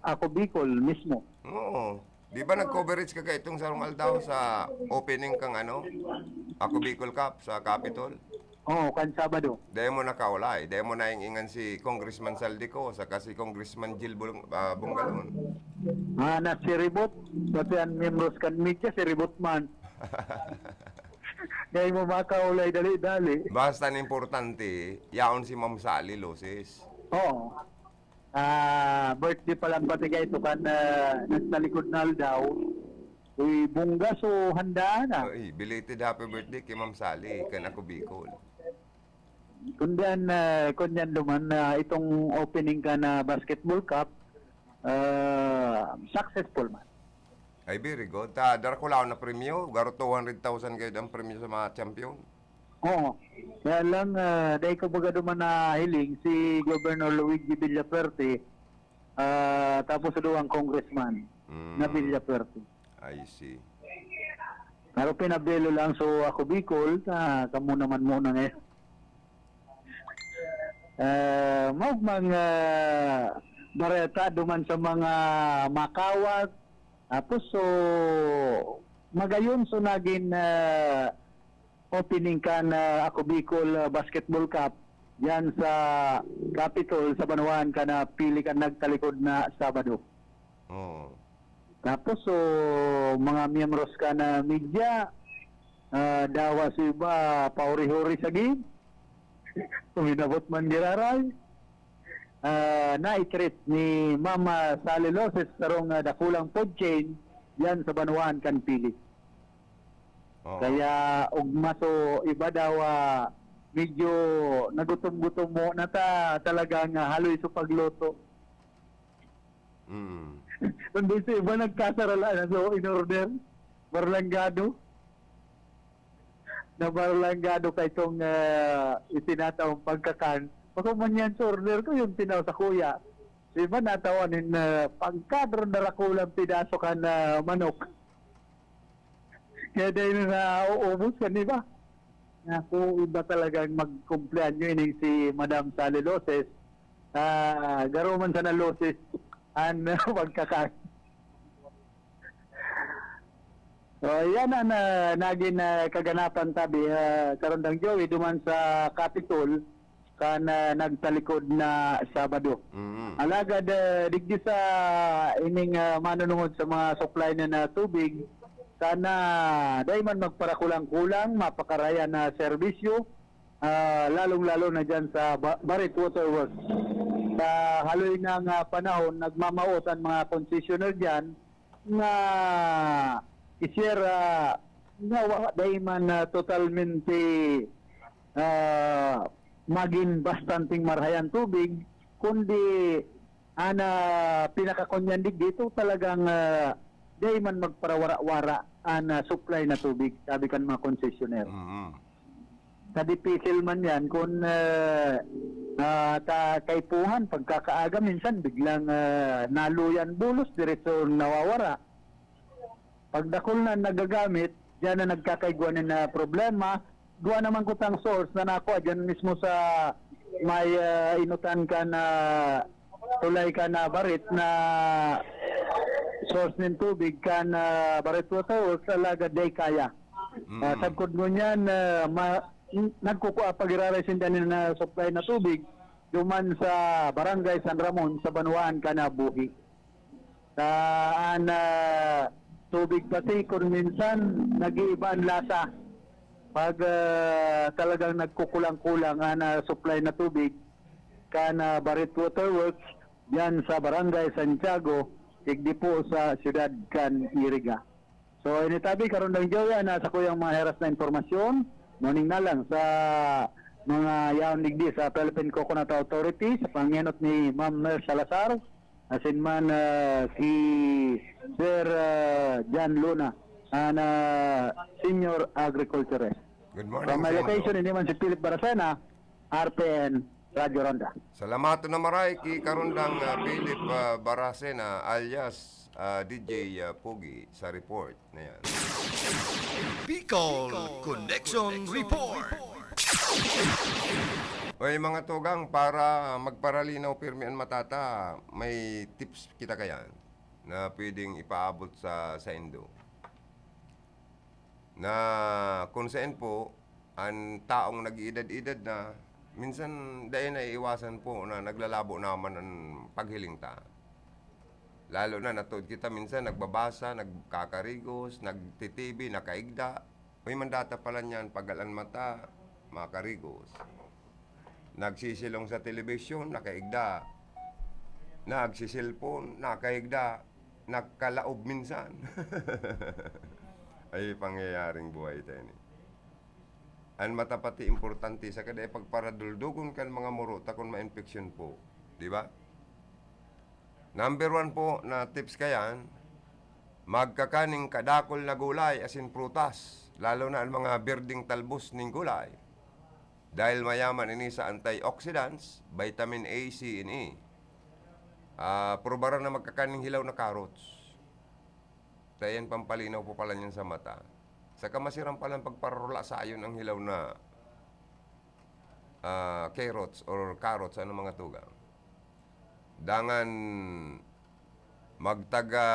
Ako Bicol mismo. Oo. Di ba nag-coverage ka kaitong sarong aldaw sa opening kang ano? Ako Bicol Cup sa Capitol? Oo, kan Sabado. Dahil mo nakaulay, dahil mo naingingan si Congressman Saldico saka si Congressman Jill Bul- ah, Bungalon. Ah, na si Ribot, pati ang membros kan media, si Ribot man. Ngayon mo makaulay, dali-dali. Basta ang importante, yaon si Ma'am Sally Loses. Oo. Ah, birthday pa lang pati kayo, ito kan ah, nagtalikod na aldaw. Uy, bunggas o handaan na. Ay, belated happy birthday kay Ma'am Sally, kan Ako Bicol. Kundian, uh, kundian duman na itong opening ka na basketball cup, ah, successful man. Ay, very good. Ta, dara ko lang na premyo. Garo two hundred thousand kayo ang premyo sa mga champion. Oo. Kaya lang, ah, dahil ko baga duman na hiling si Governor Luigi Villafuerte, ah, tapos sa duwang congressman Mm. na Villafuerte. I see. Pero pinabelo lang, so ako Bicol, ah, kamo naman muna ngayon. Ah, maugmang ah, bareta duman sa mga makawat. Tapos so magayon so nagin ah, opening kan ah, Ako Bicol ah, Basketball Cup diyan sa Capitol sa Banwaan kan ah, pili kan nagtalikod na Sabado. Oo. Tapos so mga miyembros kan ah, media, ah, dawa sa iba, pauri-huri sa game. Uminabot man giraray. Ah, na-treat ni Mama Sally Loses sarong ah, dakulang food chain diyan sa Banwaan kan pili. Oo. Kaya ugma so iba daw ah, medyo nagutom-gutom mo na ta talagang ah, haloy so pagluto. Mm. Kundi sa iba nagkasarala na so in order. Barlanggado. Na barlanggado kay itong ah, itinataong pagkakan. Bako man yan sa order ko yung tinaw sa kuya. Sa iba natawan in uh, pagkadro na rakulang pidaso kan ah, manok. Kaya dahil na nauubos kan iba. Naku, iba talagang magkumpleanyo ining si Madam Sally Loses. Ah, garo man sana Loses an pagkakan. So, yan ang ah, naging ah, kaganapan tabi, ah, Karondang Joey, duman sa Capitol kan ah, nagtalikod na Sabado. Mm. Alagad ah, digdi sa ining ah, manunungod sa mga supply na, na tubig, sana dai man magparakulang-kulang, mapakarayan na serbisyo, ah, lalong-lalo na dyan sa Ba- Barit Waterworks. Sa haloy ng ah, panahon, nagmamawot ang mga concessionaire dyan na i-share ah, na wa- dai man ah, totalmente ah, magin bastanteng marahay an tubig, kundi an ah, pinakakunyan digdi ito talagang ah, dai man magparawara-wara an ah, supply na tubig, sabi kan mga concessionaire. Mm. Sa dipisil man yan, kung ah, ah, ta kaipuhan, pagkakaaga, minsan biglang ah, naluyan bulos, diretso nawawara. Pag dakul na nagagamit, diyan na nagkakaigwa na, na problema. Duwa naman kutang source na nakuha diyan mismo sa may, ah, inutan kan, ah, tulay kan, ah, Barit na source nin tubig kan, ah, Barit Water Works, alagad di kaya. Mm. Ah, sagkod ngunyan, ah, ma-, n-, nagkukua, pag-iraray sinda nin, ah, supply na tubig duman sa Barangay San Ramon, sa banwaan kan, ah, Buhi. Sa an, ah, tubig pati, kun minsan nag-iiba an lasa. Pag, ah, talagang nagkukulang-kulang an, ah, supply na tubig, kan, ah, Barit Water Works, diyan sa Barangay Santiago, igdi po sa siyudad kan Iriga. So, ini tabi, Karundang Joey, an nasa kuyang mga heras na impormasyon. Morning na lang sa mga yaon digdi sa Philippine Coconut Authority, sa pangenot ni Ma'am Mer Salazar, asin man, ah, si Sir, ah, John Luna, an, ah, Senior Agriculturist. Good morning From my sa inyo. Location, ini man si Philip Baracena, R P N, Radyo Ronda. Salamaton na maray ki Karundang, ah, Philip, ah, Baracena alias, ah, D J, ah, Pogi sa report na yan. Bicol Connection Report. Oy, mga tugang, para magparalinaw pirmi an mata ta, may tips kita kayan na pwedeng ipaabot sa saindo. Na kung saen po, an taong nag-iidad-idad na, minsan dai naiiwasan po na naglalabo naman an paghiling ta. Lalo na, natuod kita minsan nagbabasa, nagkakarigos, nagti-T V, nakaigda. Uy, mandata pala niyan, pagal an mata, makarigos. Nagsisilong sa telebisyon, nakaigda. Nagsiselpon, nakaigda. Nagkalaog minsan. Ay, pangyayaring buhay tayo ni. An mata pati importante, saka dai pagparaduldugon kan mga muro ta kun ma-infection po. Di ba? Number one po na tips kayan, magkakan nin kadakul na gulay asin prutas, lalo na an mga berdeng talbos nin gulay. Dahil mayaman ini sa antioxidants, vitamin A, C, and E. Ah, prubaran na magkakan nin hilaw na carrots. Dai yan pampalinaw po pala niyan sa mata. Saka masiram palang pagpararula sa ayon ang hilaw na, ah, carrots or carrots, ano, mga tugang. Dangan magtaga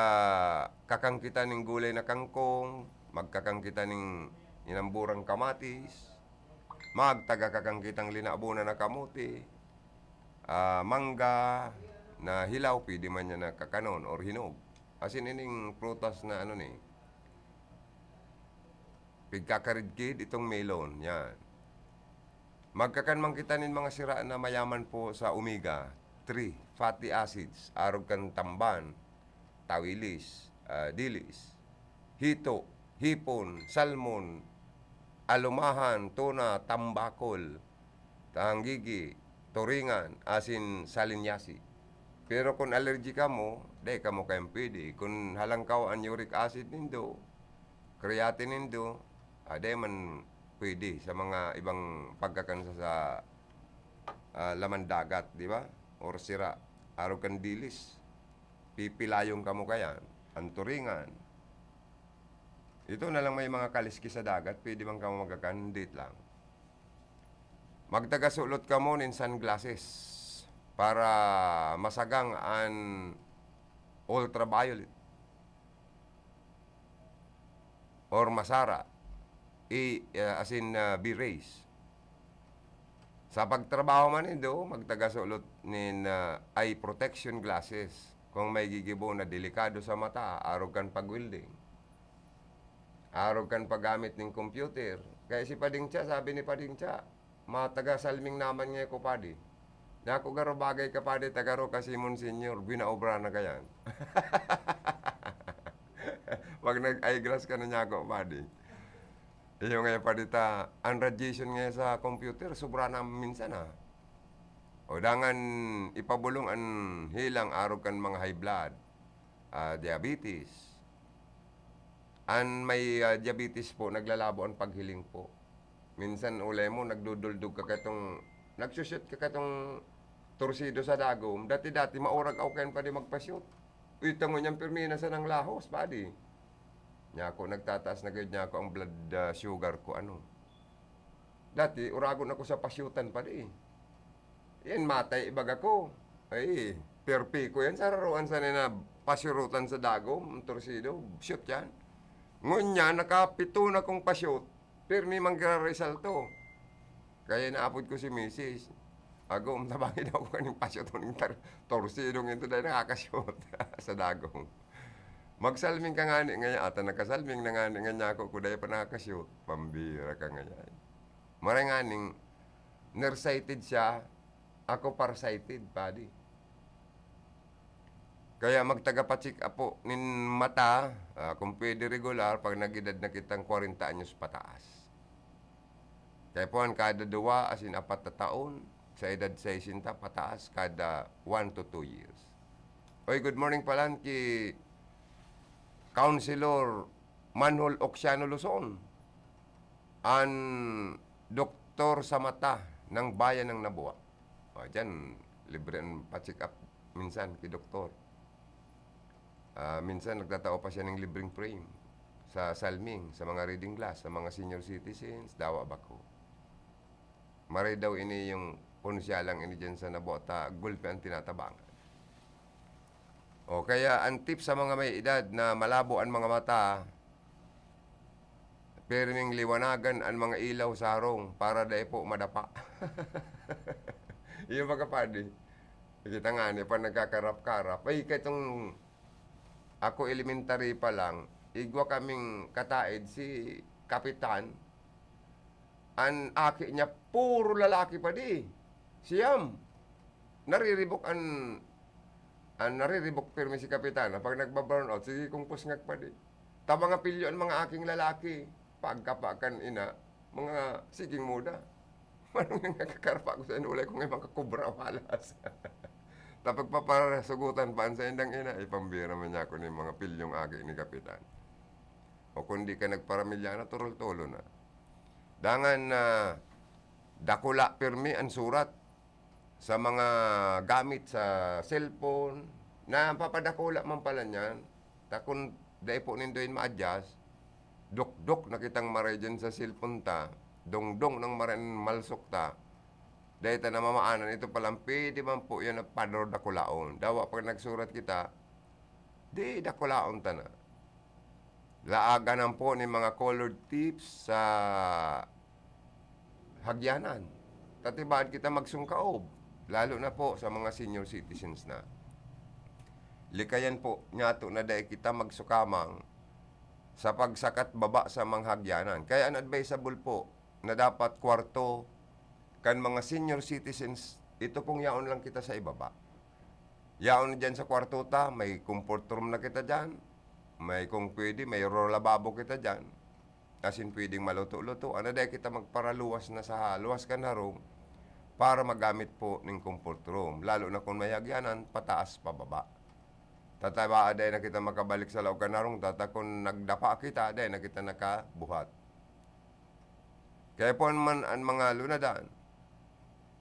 kakan kita nin gulay na kangkong, magkakan kita nin inamburang kamatis, magtaga kakan kitang linabonan na kamote, ah, mangga na hilaw, pwede man yan na kakanon or hinog. Asin ining prutas na ano ni, pigkakaridkid itong melon, yan. Magkakan man kita nin mga sira na mayaman po sa omega three fatty acids, arog kan tamban, tawilis, ah, dilis, hito, hipon, salmon, alumahan, tuna, tambakol, tanggigi, turingan, asin salinyasi. Pero kun allergy kamo, dai kamo kayang pwede. Kun halangkaw an uric acid nindo, creatinine nindo, ah, dai man pwede sa mga ibang pagkakan sa, sa, ah, laman dagat, di ba? Or sira, arog kan dilis. Pipilayon kamo kayan, an turingan. Ito na lang may mga kaliskis sa dagat, pwede man kamo magkakan, date lang. Magtagasulot kamo nin sunglasses para masagang an ultraviolet or masara, i, ah, asin, ah, B-rays. Sa pagtrabaho man nindo, magtagasulot nin, ah, eye protection glasses kung may gigibo na delikado sa mata, arog kan pag-welding, arog kan paggamit nin computer. Kaya si Pading Cha, sabi ni Pading Cha, "Mataga Salming naman ngayon ko, Padi." Naku, garo bagay ka, Padi, tagaro ka si Monsignor, binaobra na kayan. Pag nag-eyeglass ka na niya ako, Padi. Iyo ngayon, Padi, ta, ang radiation ngayon sa computer, sobra na minsan, ah. O dangan, ipabolong an hilang arog kan mga high blood, ah, diabetes. An may, ah, diabetes po, naglalabo an paghiling po. Minsan, ulay mo, nagduduldog ka katong, nagsushoot ka katong torsido sa dagom. Dati-dati, maurag ako kayan, Padi, magpa-shoot. Uy, tango niyan, pirmi na sanang lahos, Padi. Nya ako, nagtataas na gayud nya ako ang blood, ah, sugar ko, ano. Dati, uragon ako sa pasyutan pa di. Yan, matay, ibaga ko. Ay, perpi ko yan. Sararoan sana na pasyurutan sa dagom, ang torsido, shoot yan. Ngunyan, nakapito na kong pasyut, pirmi manggiraresalto. Kaya naapod ko si misis. Agom, tabangi daw ko kaning pasyut, ning tar-, torsidong ito dahil nakakasyut sa dagom. Magsalming ka ngani ngayan, ata nakasalming na ngani nga niya ako, kuday pa nakakasyut. Pambira ka ngayan. Maray nganing, nearsighted siya, ako farsighted, padi. Kaya magtagapacheck up po nin mata, ah, kung pwede regular, pag nag-edad na kitang kwarenta anyos pataas. Kaya po, an kada duwa asin apat na taon, sa edad sesenta pataas, kada one to two years. Oy, good morning palan ki Councilor Manhol Oxiano Luzon, an doktor sa mata ng bayan ng Nabua. O, diyan, libre ang pa-check up minsan ki doktor. Ah, minsan nagtatao pa siya ng libreng frame sa salming, sa mga reading glass, sa mga senior citizens, dawa bako. Maray daw ini yung punsiya lang ini diyan sa Nabua ta gulpi ang tinatabangan. O kaya ang tip sa mga may edad na malabo ang mga mata, pirming liwanagan ang mga ilaw sa harong para dai po madapa. Iyo, mga padi. Kita nga ni, pa nagkakarap-karap. Ay, katong ako elementary pa lang, igwa kaming kataed si Kapitan. An aki niya, puro lalaki pa di. Siyam. Nariribok an, an nariribok pirmi si Kapitan. Pag nagba-brown out, sige kong pusngag pa di. Ta mga pilyo an mga aking lalaki. Pagkapa kan ina, mga siging muda. Manong nagkakarpa ko sa inulay ko nga mga kubra o halas. Ta pagpaparasugutan pa an saindang ina, ipambira man niya ako ni mga pilyong aki ni Kapitan. O kung di ka nagparamilya na, turol-tolo na. Dangan na dakula pirmi an surat sa mga gamit sa cellphone, na papadakula man pala niyan. Ta kun dai po nindo yan ma-adjust, dokdok na kitang maray dyan sa cellphone ta, dongdong nang maray an malsok ta. Dai ta namamaanan, ito palang pwede man po yan na padakulaon. Dawa pag nagsurat kita, di dakulaon ta na. Laagan po ni mga colored tips sa hagyanan. Tatibaad kita magsungkaob, lalo na po sa mga senior citizens na. Likayan po niyato na dai kita magsukamang sa pagsakat baba sa mga hagyanan. Kaya an advisable po na dapat kwarto kan mga senior citizens, ito pong yaon lang kita sa ibaba. Yaon na dyan sa kwarto ta, may comfort room na kita dyan. May, kung pwede, may ro-, lababo kita dyan. Asin pwedeng maluto-luto. Ano, dai kita magparaluwas na sa luwas kan harong para magamit po ning comfort room. Lalo na kung may hagyanan, pataas, pababa. Tataba, dai na kita makabalik sa laog kan harong. Tata, kung nagdapa kita, dai na kita nakabuhat. Kaya po man an mga lunadan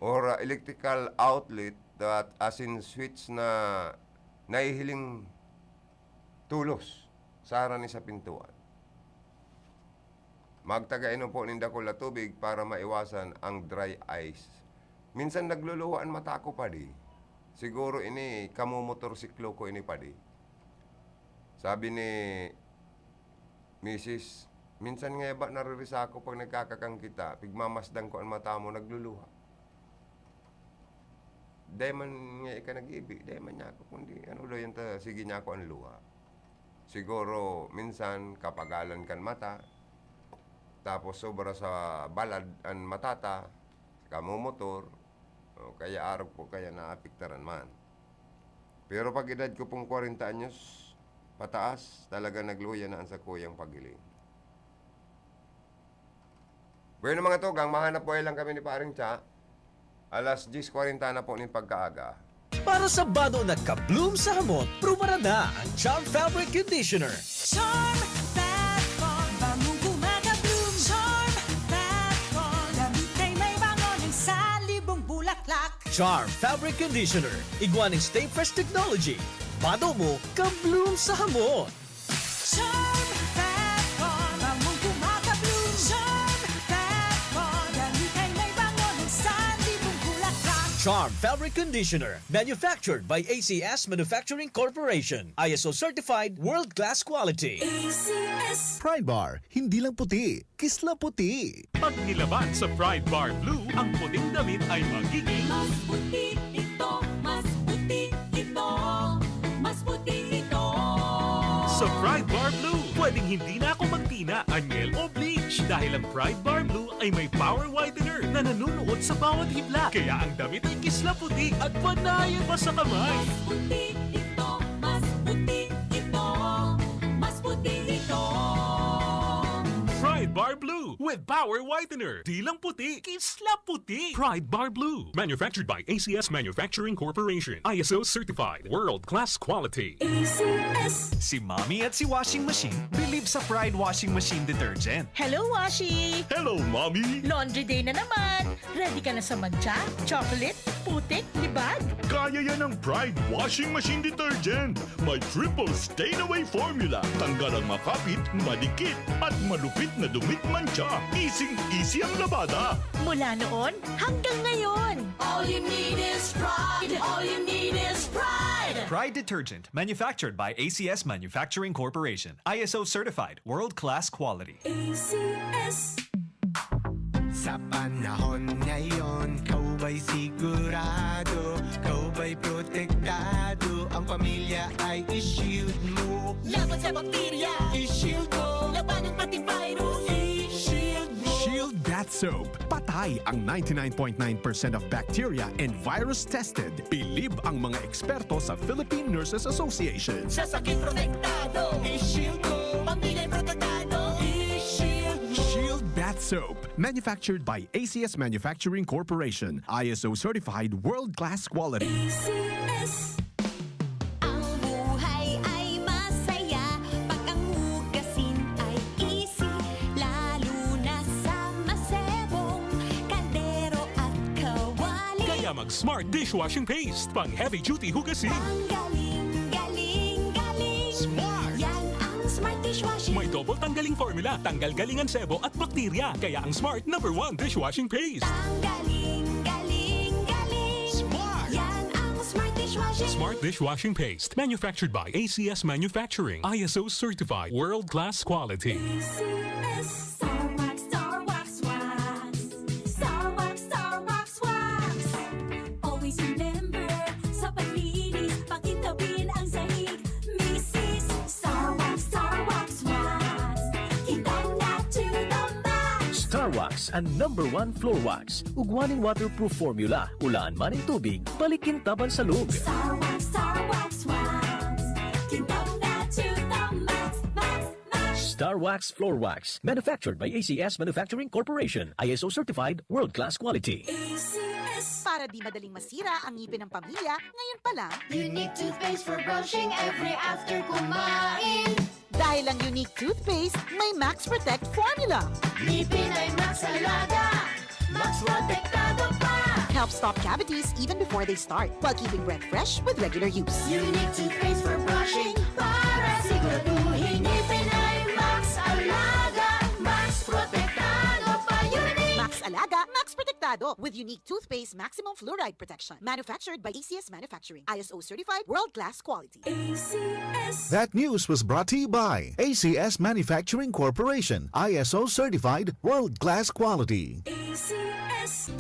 or, ah, electrical outlet that as in switch na nahihiling tulos sa harani sa pintuan. Magtaga inom po nin dakul na tubig para maiwasan ang dry eyes. Minsan nagluluha an mata ko, padi. Siguro ini kamomotorsiklo ko ini, padi. Sabi ni misis, "Minsan nga ba naririsa ako pag nagkakakang kita, pigmamasdan ko an mata mo, nagluluha." Dai man nga ika nag-ibi, dai man niya ako, kundi ano daw yan ta, sige niya ako an luha. Siguro, minsan, kapagalan kan mata, tapos sobra sa balad an mata ta, kamomotor, o kaya arog po, kaya naapektaran man. Pero pag edad ko pong kwarenta anyos pataas, talaga nagluya na ang sakuyang paghiling. Bueno, mga tugang, mahanap buhay lang kami ni Paring Cha. Alas diyes kwarenta na po nin pagkaaga. Para sa bado na ka-bloom sa hamot, prubarada ang Charm Fabric Conditioner. Charm Fat Con, bangong gumagabloom. Charm Fat Con, damit ay may bango ng salibong bulaklak. Charm Fabric Conditioner, igwa ning Stay Fresh Technology. Bado mo, ka-bloom sa hamot. Charm Fat Charm Fabric Conditioner, manufactured by A C S Manufacturing Corporation. I S O certified, world-class quality. A C S. Pride Bar, hindi lang puti, kisla puti. Pag nilaban sa Pride Bar Blue, ang puting damit ay magiging Mas puti ito, mas puti ito, mas puti ito. Sa Pride Bar Blue, pwedeng hindi na ako magtina, anyel o bleach dahil ang Pride Bar Blue ay may power whitener na nanunuot sa bawat hibla. Kaya ang damit ay kisla puti at panayan pa sa kamay. Mas puti ito, mas puti ito, mas puti ito. Pride Bar Blue with power whitener. Di lang puti, kisla puti. Pride Bar Blue. Manufactured by A C S Manufacturing Corporation. I S O certified. World class quality. A C S. Si Mommy at si Washing Machine believe sa Pride Washing Machine Detergent. Hello, Washi! Hello, Mommy! Laundry day na naman! Ready ka na sa mantsa, chocolate, putik, libag? Kaya yan ng Pride Washing Machine Detergent. May triple stain away formula. Tanggal ang makapit, madikit, at malupit na dumit mantsa. Easy-easy ang labada. Mula noon hanggang ngayon. All you need is Pride. All you need is Pride. Pride Detergent, manufactured by A C S Manufacturing Corporation. I S O certified, world-class quality. A C S. Sa panahon ngayon, ikaw ba'y sigurado, ikaw ba'y protektado, ang pamilya ay i-shield mo. Laban sa bakterya, i-shield mo. Labanan pati virus, i-shield mo. Shield Bath Soap. Patay ang ninety-nine point nine percent of bacteria and virus tested. Bilib ang mga eksperto sa Philippine Nurses Association. Sa sakit protektado, i-shield mo. Pamilya protektado, i-shield mo. Shield Bath Soap. Manufactured by A C S Manufacturing Corporation. I S O certified, world-class quality. A C S. Ang buhay ay masaya pag ang hugasin ay easy, lalo na sa masebong kaldero at kawali. Kaya mag Smart Dishwashing Paste, pang heavy duty hugasin. Tanggaling, galing, galing. Smart! Yan ang Smart Dishwashing. May double tanggaling formula, tanggal galing ang sebo at bakterya. Kaya ang Smart number one dishwashing paste. Tanggaling, galing, galing. Smart! Yan ang Smart Dishwashing. Smart Dishwashing Paste. Manufactured by A C S Manufacturing. I S O certified. World class quality. A C S. Star Wax, Star Wax Wax. Star Wax, Star Wax Wax. Always remember, sa paglinis, pakintabin ang sahig. Misis, Star Wax, Star Wax Wax. Kintab na to the max. Star Wax, ang number one floor wax. Ugwa nin waterproof formula, ulaan man nin tubig, balik kintab an salog. Star Wax, Star Wax Wax. Kintab na to the max, max, max. Star Wax Floor Wax, manufactured by A C S Manufacturing Corporation, I S O certified, world-class quality. A C S. Para di madaling masira ang ngipin ng pamilya, ngayon pa lang. Unique toothpaste for brushing every after kumain. Dahil ang Unique toothpaste, may Max Protect formula. Ngipin ay Max Alaga, Max Protektado pa. Helps stop cavities even before they start, while keeping breath fresh with regular use. Unique toothpaste for brushing para siguraduhin ngipin ay Max Alaga, Max Protektado pa. Unique! Max Alaga, Max Protektado with Unique toothpaste maximum fluoride protection. Manufactured by A C S Manufacturing. I S O certified, world-class quality. A C S. That news was brought to you by A C S Manufacturing Corporation, I S O certified, world-class quality. A C S.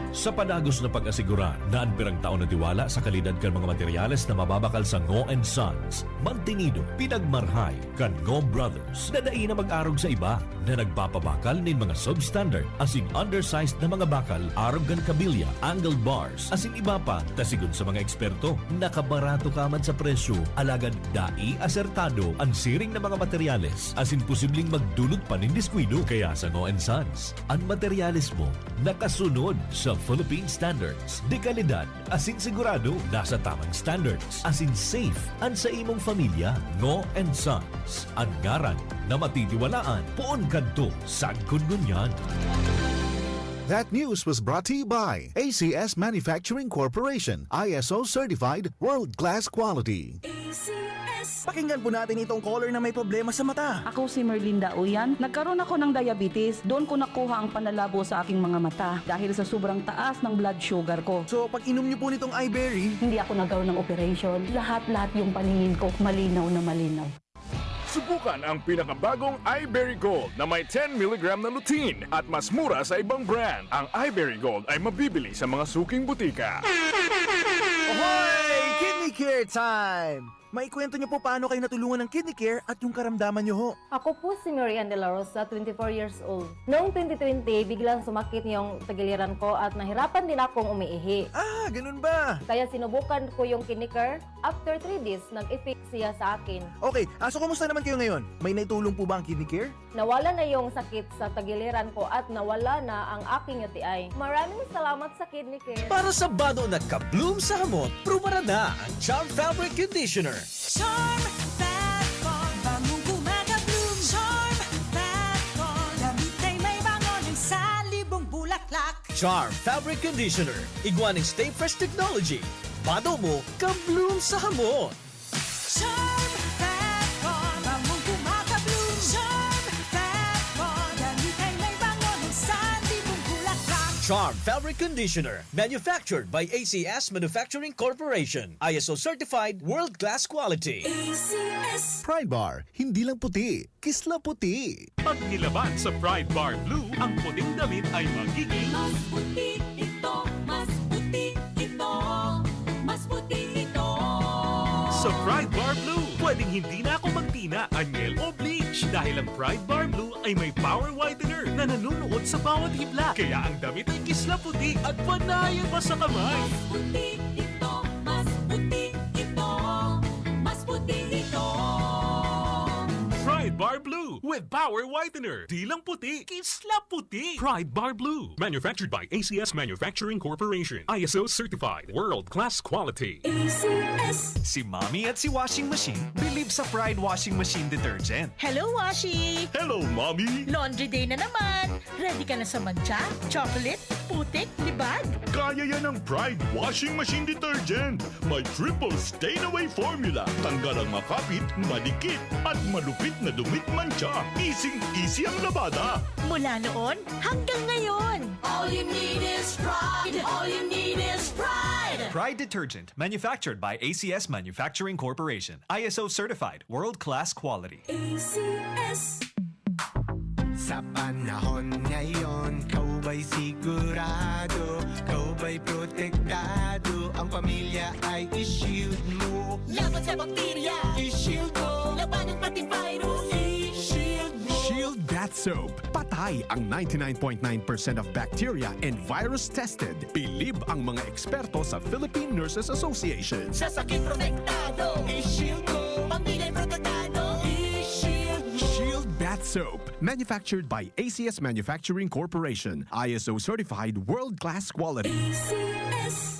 Sa padagos na pag-asigurar na an pirang taon na tiwala sa kalidad kan mga materyales na mababakal sa Ngo and Sons, mantinido, pinagmarhay kan Ngo Brothers na dai na mag-arog sa iba na nagpapabakal nin mga substandard asin undersized na mga bakal arog kan kabilya, angled bars, asin iba pa, ta sigon sa mga eksperto, nakabarato ka man sa presyo, alagad dai asertado an siring na mga materyales, asin posibleng magdulot pa nin diskuido. Kaya sa Ngo and Sons, an materyales mo nakasunod sa Philippine Standards de Calidad asin sigurado nasa tamang standards asin safe an sa imong pamilya. Ngo and Sons, an ngaran na matitiwalaan poon kadto sagkod ngunyan. That news was brought to you by A C S Manufacturing Corporation, I S O certified, world-class quality. A C S. Pakinggan po natin itong caller na may problema sa mata. Ako si Merlinda Uyan. Nagkaroon ako ng diabetes. Doon ko nakuha ang panlalabo sa aking mga mata dahil sa sobrang taas ng blood sugar ko. So, pag inom niyo po nitong iBerry, hindi ako nagkaroon ng operation. Lahat-lahat yung paningin ko, malinaw na malinaw. Subukan ang pinakabagong iBerry Gold na may ten milligram na lutein at mas mura sa ibang brand. Ang iBerry Gold ay mabibili sa mga suking butika. Ahoy! Kidney Care Time! Maikwento niyo po paano kayo natulungan ng Kidney Care at yung karamdaman niyo ho. Ako po si Mary Ann de la Rosa, twenty-four years old. Noong twenty twenty, biglang sumakit yung tagiliran ko at nahirapan din akong umiihi. Ah, ganun ba? Kaya sinubukan ko yung Kidney Care. After three days, nag-effect siya sa akin. Okay, ah, so kumusta naman kayo ngayon? May naitulong po ba ang Kidney Care? Nawala na yung sakit sa tagiliran ko at nawala na ang aking U T I. Maraming salamat sa Kidney Care. Para sa bado na ka-bloom sa hamot, prubaran na ang Charm Fabric Conditioner. Charm Fat Ball, bangong kumaka-bloom. Charm Fat Ball, damit ay may bango ng salibong bulaklak. Charm Fabric Conditioner, igwa ning Stay Fresh Technology. Bado mo, ka-bloom sa hamot. Charm Fat Ball, bangong kumaka-bloom. Charm Fat Ball, damit ay may bango ng salibong bulaklak. Charm Fabric Conditioner, manufactured by A C S Manufacturing Corporation. I S O certified, world-class quality. A C S. Pride Bar, hindi lang puti, kisla puti. Pag nilaban sa Pride Bar Blue, ang puting damit ay magiging mas puti ito, mas puti ito, mas puti ito. Sa Pride Bar Blue, pwedeng hindi na ako magtina, anyel o bleach dahil ang Pride Bar Blue ay may power whitener na nanunuot sa bawat hibla. Kaya ang damit ay kisla puti at panayan pa sa kamay. Mas puti ito, mas puti ito, mas puti ito. Pride Bar Blue with Power Whitener. Di lang puti, kisla puti. Pride Bar Blue. Manufactured by A C S Manufacturing Corporation. I S O certified. World class quality. A C S. Si Mommy at si Washing Machine bilib sa Pride Washing Machine Detergent. Hello, Washi! Hello, Mommy! Laundry day na naman! Ready ka na sa mantsa, chocolate, putik, libag? Kaya yan ng Pride Washing Machine Detergent. May triple stain away formula. Tanggal ang makapit, madikit, at malupit na dumit mantsa. Easing-easy ang labada. Mula noon hanggang ngayon. All you need is Pride. All you need is Pride. Pride Detergent, manufactured by A C S Manufacturing Corporation. I S O certified, world-class quality. A C S. Sa panahon ngayon, ikaw ba'y sigurado? Ikaw ba'y protektado? Ang pamilya ay i-shield mo. Laban sa bakterya, i-shield mo. Labanan pati virus, i-shield mo. Shield Bath Soap. Patay ang ninety-nine point nine percent of bacteria and virus tested. Bilib ang mga eksperto sa Philippine Nurses Association. Sa sakit protektado, i-shield mo. Pamilya protektado, i-shield mo. Shield Bath Soap. Manufactured by A C S Manufacturing Corporation. I S O certified world-class quality. A C S.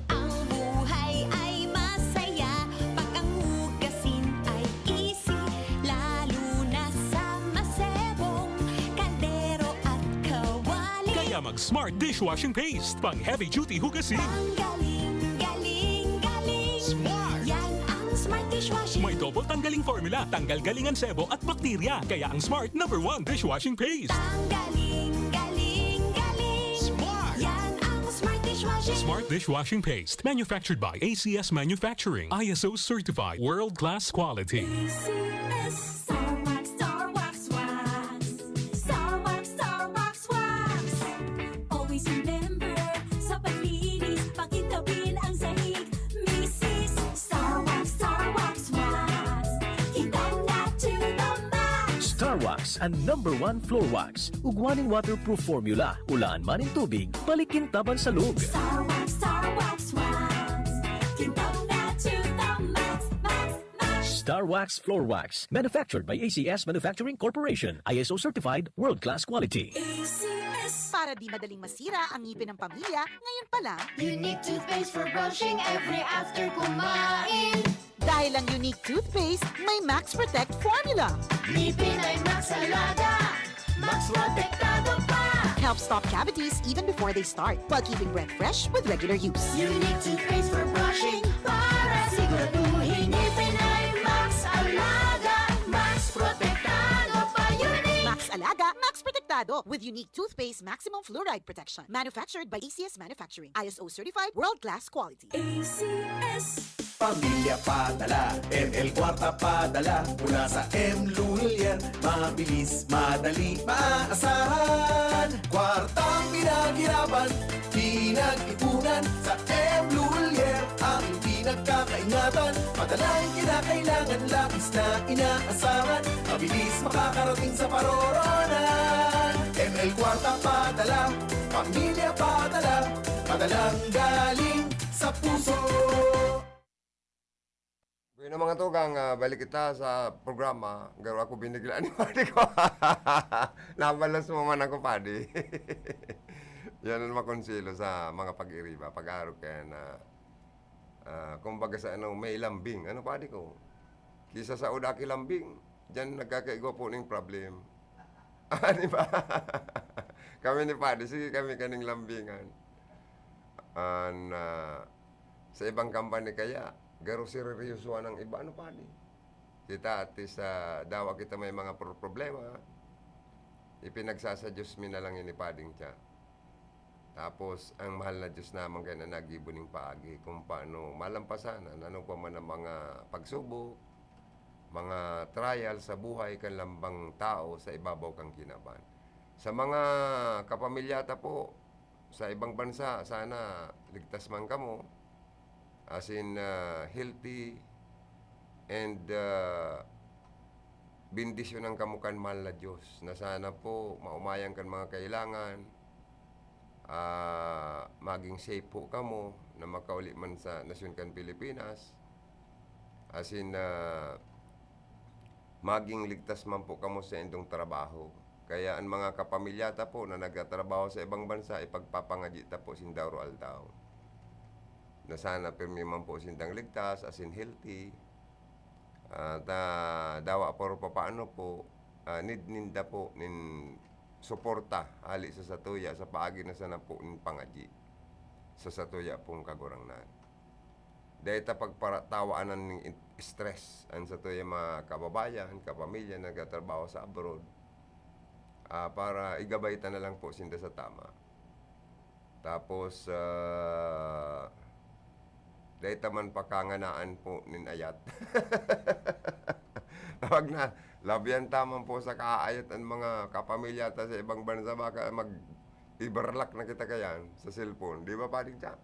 Ang buhay ay masaya pag ang hugasin ay easy, lalo na sa masebong kaldero at kawali. Kaya mag Smart Dishwashing Paste, pang heavy duty hugasin. Ang galing, galing, galing. Smart. Yan ang Smart Dishwashing. May double tanggaling formula, tanggal galing ang sebo at bakterya. Kaya ang Smart number one dishwashing paste. Ang galing, galing, galing. Smart. Yan ang Smart Dishwashing. Smart Dishwashing Paste. Manufactured by A C S Manufacturing. I S O certified. World class quality. A C S. Star Wax, Star Wax Wax. Star Wax, Star Wax Wax. Always remember, sa paglinis, pakintabin ang sahig. Misis, Star Wax, Star Wax Wax. Kintab na to the max. Star Wax, ang number one floor wax. Ugwa ning waterproof formula, ulaan man nin tubig, balik kintab an salog. Star Wax, Star Wax Wax. Kintab na to the max, max, max. Star Wax Floor Wax, manufactured by A C S Manufacturing Corporation, I S O certified, world-class quality. A C S. Para di madaling masira ang ngipin ng pamilya, ngayon pa lang. Unique toothpaste for brushing every after kumain. Dahil ang Unique Toothpaste may Max Protect Formula. Ngipin ay Max Alaga, Max Protektado pa. Helps stop cavities even before they start, while keeping breath fresh with regular use. Unique Toothpaste for brushing, para siguraduhin ngipin ay protektado with unique toothpaste maximum fluoride protection. Manufactured by A C S Manufacturing. I S O certified, world-class quality. A C S. Pamilya Padala, M L Kwarta Padala, mula sa M Lulier, mabilis, madali, maaasahan. Kwartang pinaghirapan, pinag-ipunan, sa M Lulier, ang pinagkakaingatan. Padalang kinakailangan, labis na inaasahan, mabilis makakarating sa paroroonan. M L Kwarta Padala, Pamilya Padala, padalang galing sa puso. Bueno, mga tugang, ah, balik kita sa programa. Garo ako biniglaan ni padi ko. Nabalas mo man ako, padi. Yan ang makonselo sa mga pag-iriba, pag-arog kaya na, ah, kumbaga sa ano, may lambing. Ano, padi ko? Kisa sa uda ki lambing, diyan nagkakaigwa po ning problem. Ah, di ba? Kami ni padi, sige kami kaning lambingan. An, ah, sa ibang company kaya, garo seryosohan ang iba, ano, padi? Kita, at least, ah, dawa kita may mga pro-, problema, ipinagsasadyos mi na lang ini, pading siya. Tapos, ang mahal na Diyos naman kayo na naggibo ning paagi kung paano malampasan ang ano pa man ang mga pagsubok, mga trial sa buhay kan lambang tao sa ibabaw kan kinaban. Sa mga kapamilyata po, sa ibang bansa, sana ligtas man kamo, as in, ah, healthy, and, ah, bendisyonan kamo kan mahal na Diyos, na sana po maumayan kan mga kailangan, ah, maging safe po kamo na makauli man sa nasyon kan Pilipinas, as in, ah, maging ligtas man po kamo sa indong trabaho. Kaya an mga kapamilyata po na nagtatrabaho sa ibang bansa, ipagpapangadyi ta po sinda oro-aldaw, na sana pirmi man po sindang ligtas, as in healthy. At, ah, dawa poro papaano po, ah, need ninda po nin suporta hali sa satuya sa paagi na sana po nin pangadyi sa satuya pong Kagurangnan. Dai ta pagparatawanan nin in-, stress an satuyang mga kababayan, kapamilya na nagtatrabaho sa abroad, ah, para igabay ta na lang po sinda sa tama. Tapos, ah, dai ta man pakanganaan po nin ayat. Tawag na, labihan ta man po sa kaayat an mga kapamilya ta sa ibang bansa, baka mag-ibarlak na kita kayan sa cellphone. Di ba, Padre Cha?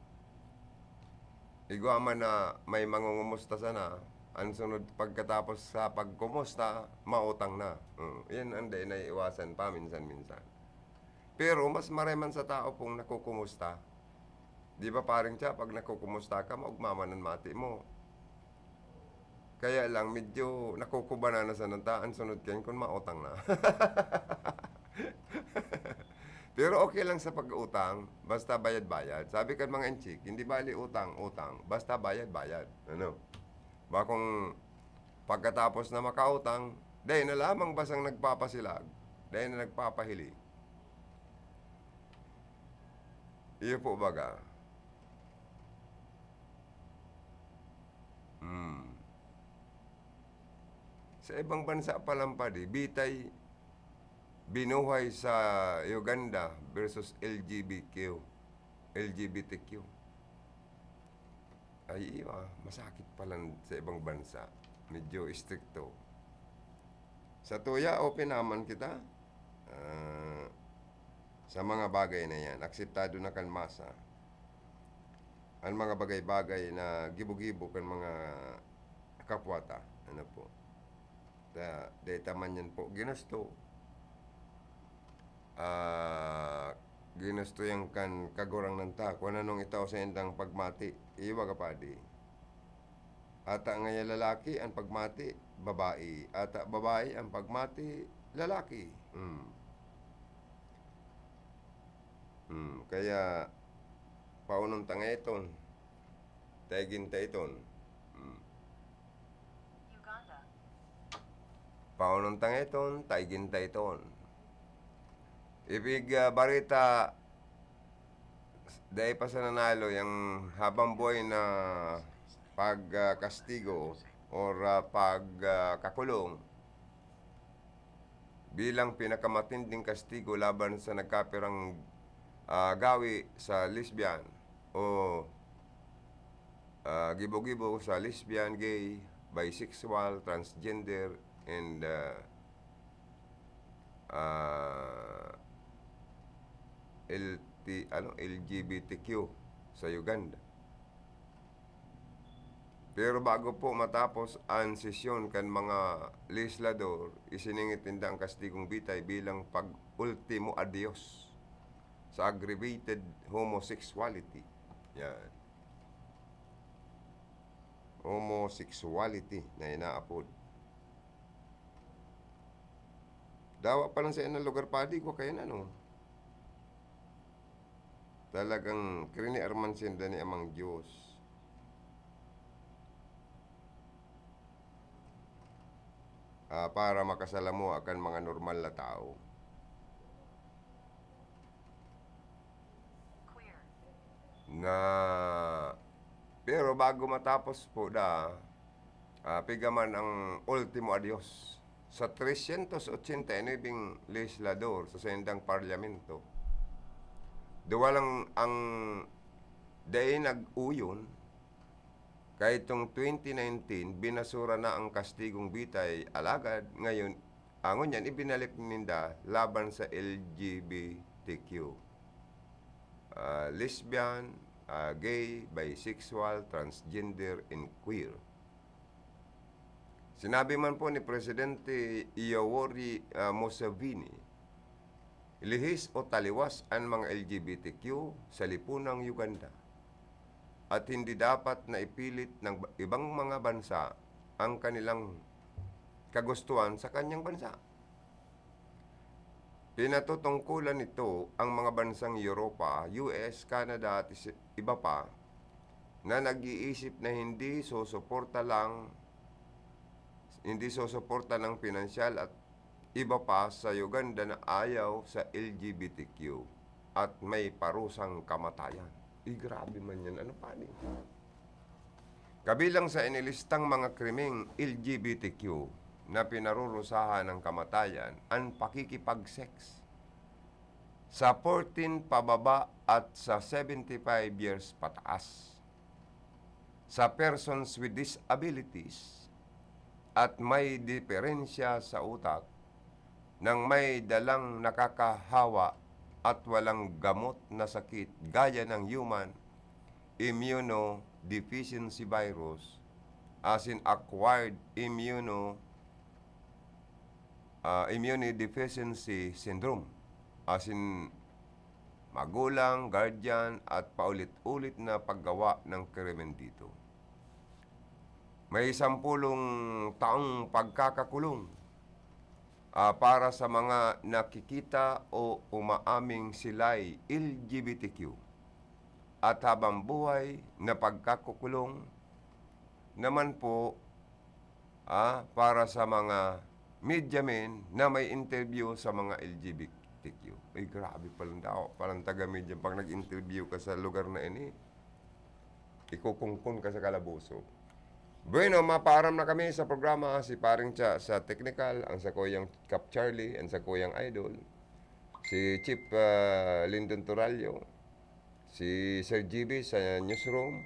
Igwa man na may mangungumusta sana, ang sunod pagkatapos sa pagkumusta, mautang na. Mm, yan ang dai naiiwasan paminsan-minsan. Pero mas maray man sa tao pong nakukumusta. Di ba, Paring Cha, pag nakukumusta ka, maugma man an mati mo. Kaya lang, medyo nakukubanan na sana ta, an sunod kayan kun mautang na. Pero okay lang sa pag-utang, basta bayad-bayad. Sabi kan mga Intsik, hindi bali utang, utang, basta bayad-bayad. Ano? Bakong pagkatapos na makautang, dai na lamang basang nagpapasilag, dai na nagpapahiling. Iyo po baga. Hmm. Sa ibang bansa pa lang, padi, bitay binuhay sa Uganda versus L G B Q, L G B T Q. Ay, iyo, ah, masakit pa lang sa ibang bansa. Medyo istrikto. Sa tuya, open naman kita. Ah, sa mga bagay na yan, akseptado na kan masa an mga bagay-bagay na gibo-gibo kan mga kapwa ta. Ano po? Ta, dai ta man yan po ginusto. Ah, ginusto yan kan Kagurangnan ta kung anong itao sa indang pagmati. Iyo baga, padi. Ata ngaya lalaki an pagmati, babae. Ata babae an pagmati, lalaki. Hmm. Hmm. Kaya, paonon ta nga iton. Taigin ta iton. Hmm. Paonon ta nga iton, taigin ta iton. Ibig, ah, barita, dai pa sa nanalo yang habang buhay na pag, ah, kastigo or, ah, pag, ah, kakulong. bilang pinakamatinding kastigo laban sa nagkapirang, ah, gawi sa lesbian o, ah, gibo-gibo sa lesbian, gay, bisexual, transgender, and, ah, ah, L T, ano, L G B T Q sa Uganda. Pero bago po matapos an sesyon kan mga legislador, isiningit ninda ang kastigong bitay bilang pag-ultimo adios sa aggravated homosexuality. Yan. Homosexuality na inaapod. Dawa pa lang sa inang lugar, padi ko kayo na, no? Talagang kriniarman sinda ni Amang Diyos, ah, para makasalamuha kan mga normal na tao. Na, pero bago matapos po da, ah, pigaman ang ultimo adios sa trescientos ochenta y nueve legislador sa saindang parlamento. Duwa lang ang dai nag-uyon, kaitong twenty nineteen, binasura na ang kastigong bitay, alagad ngayon, ah, ngunyan, ibinalik ninda laban sa L G B T Q. Ah, lesbian, ah, gay, bisexual, transgender, and queer. Sinabi man po ni Presidente Yoweri, ah, Museveni, lihis o taliwas an mga L G B T Q sa lipunang Uganda at hindi dapat na ipilit ng ba-, ibang mga bansa ang kanilang kagustuhan sa kanyang bansa. Pinatutungkulan nito ang mga bansang Europa, U S, Canada at is-, iba pa na nag-iisip na hindi susuporta lang, hindi susuporta ng pinansyal at iba pa sa Uganda na ayaw sa L G B T Q at may parusang kamatayan. Eh, grabe man yan. Ano pa ni? Kabilang sa inilistang mga krimeng L G B T Q na pinarurusahan ng kamatayan ang pakikipag-sex sa fourteen pababa at sa seventy-five years pataas, sa persons with disabilities at may diferensya sa utak, nang may dalang nakakahawa at walang gamot na sakit gaya ng human immunodeficiency virus, asin acquired immuno-, ah, immunodeficiency syndrome, asin magulang, guardian, at paulit-ulit na paggawa ng krimen dito. May sampulong taong pagkakakulong, ah, para sa mga nakikita o umaaming sila'y L G B T Q. At habang buhay na pagkakukulong naman po, ah, para sa mga media men na may interview sa mga L G B T Q. Ay, grabe palang dawa, palang taga-media pag nag-interview ka sa lugar na ini. Ikukungkon ka sa kalaboso. Bueno, mapaaram na kami sa programa, si Paring Cha sa technical, ang sakuyang Kap Charlie, ang sakuyang idol, si Chief, ah, Lyndon Torallo, si Sir G B sa newsroom,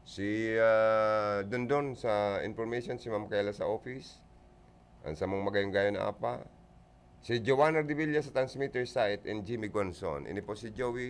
si, ah, Dondon sa information, si Ma'am Kayla sa office, ang samong magayong-gayon na apa, si Joanna Revilla sa transmitter site, and Jimmy Gonzon. Ini po si Joey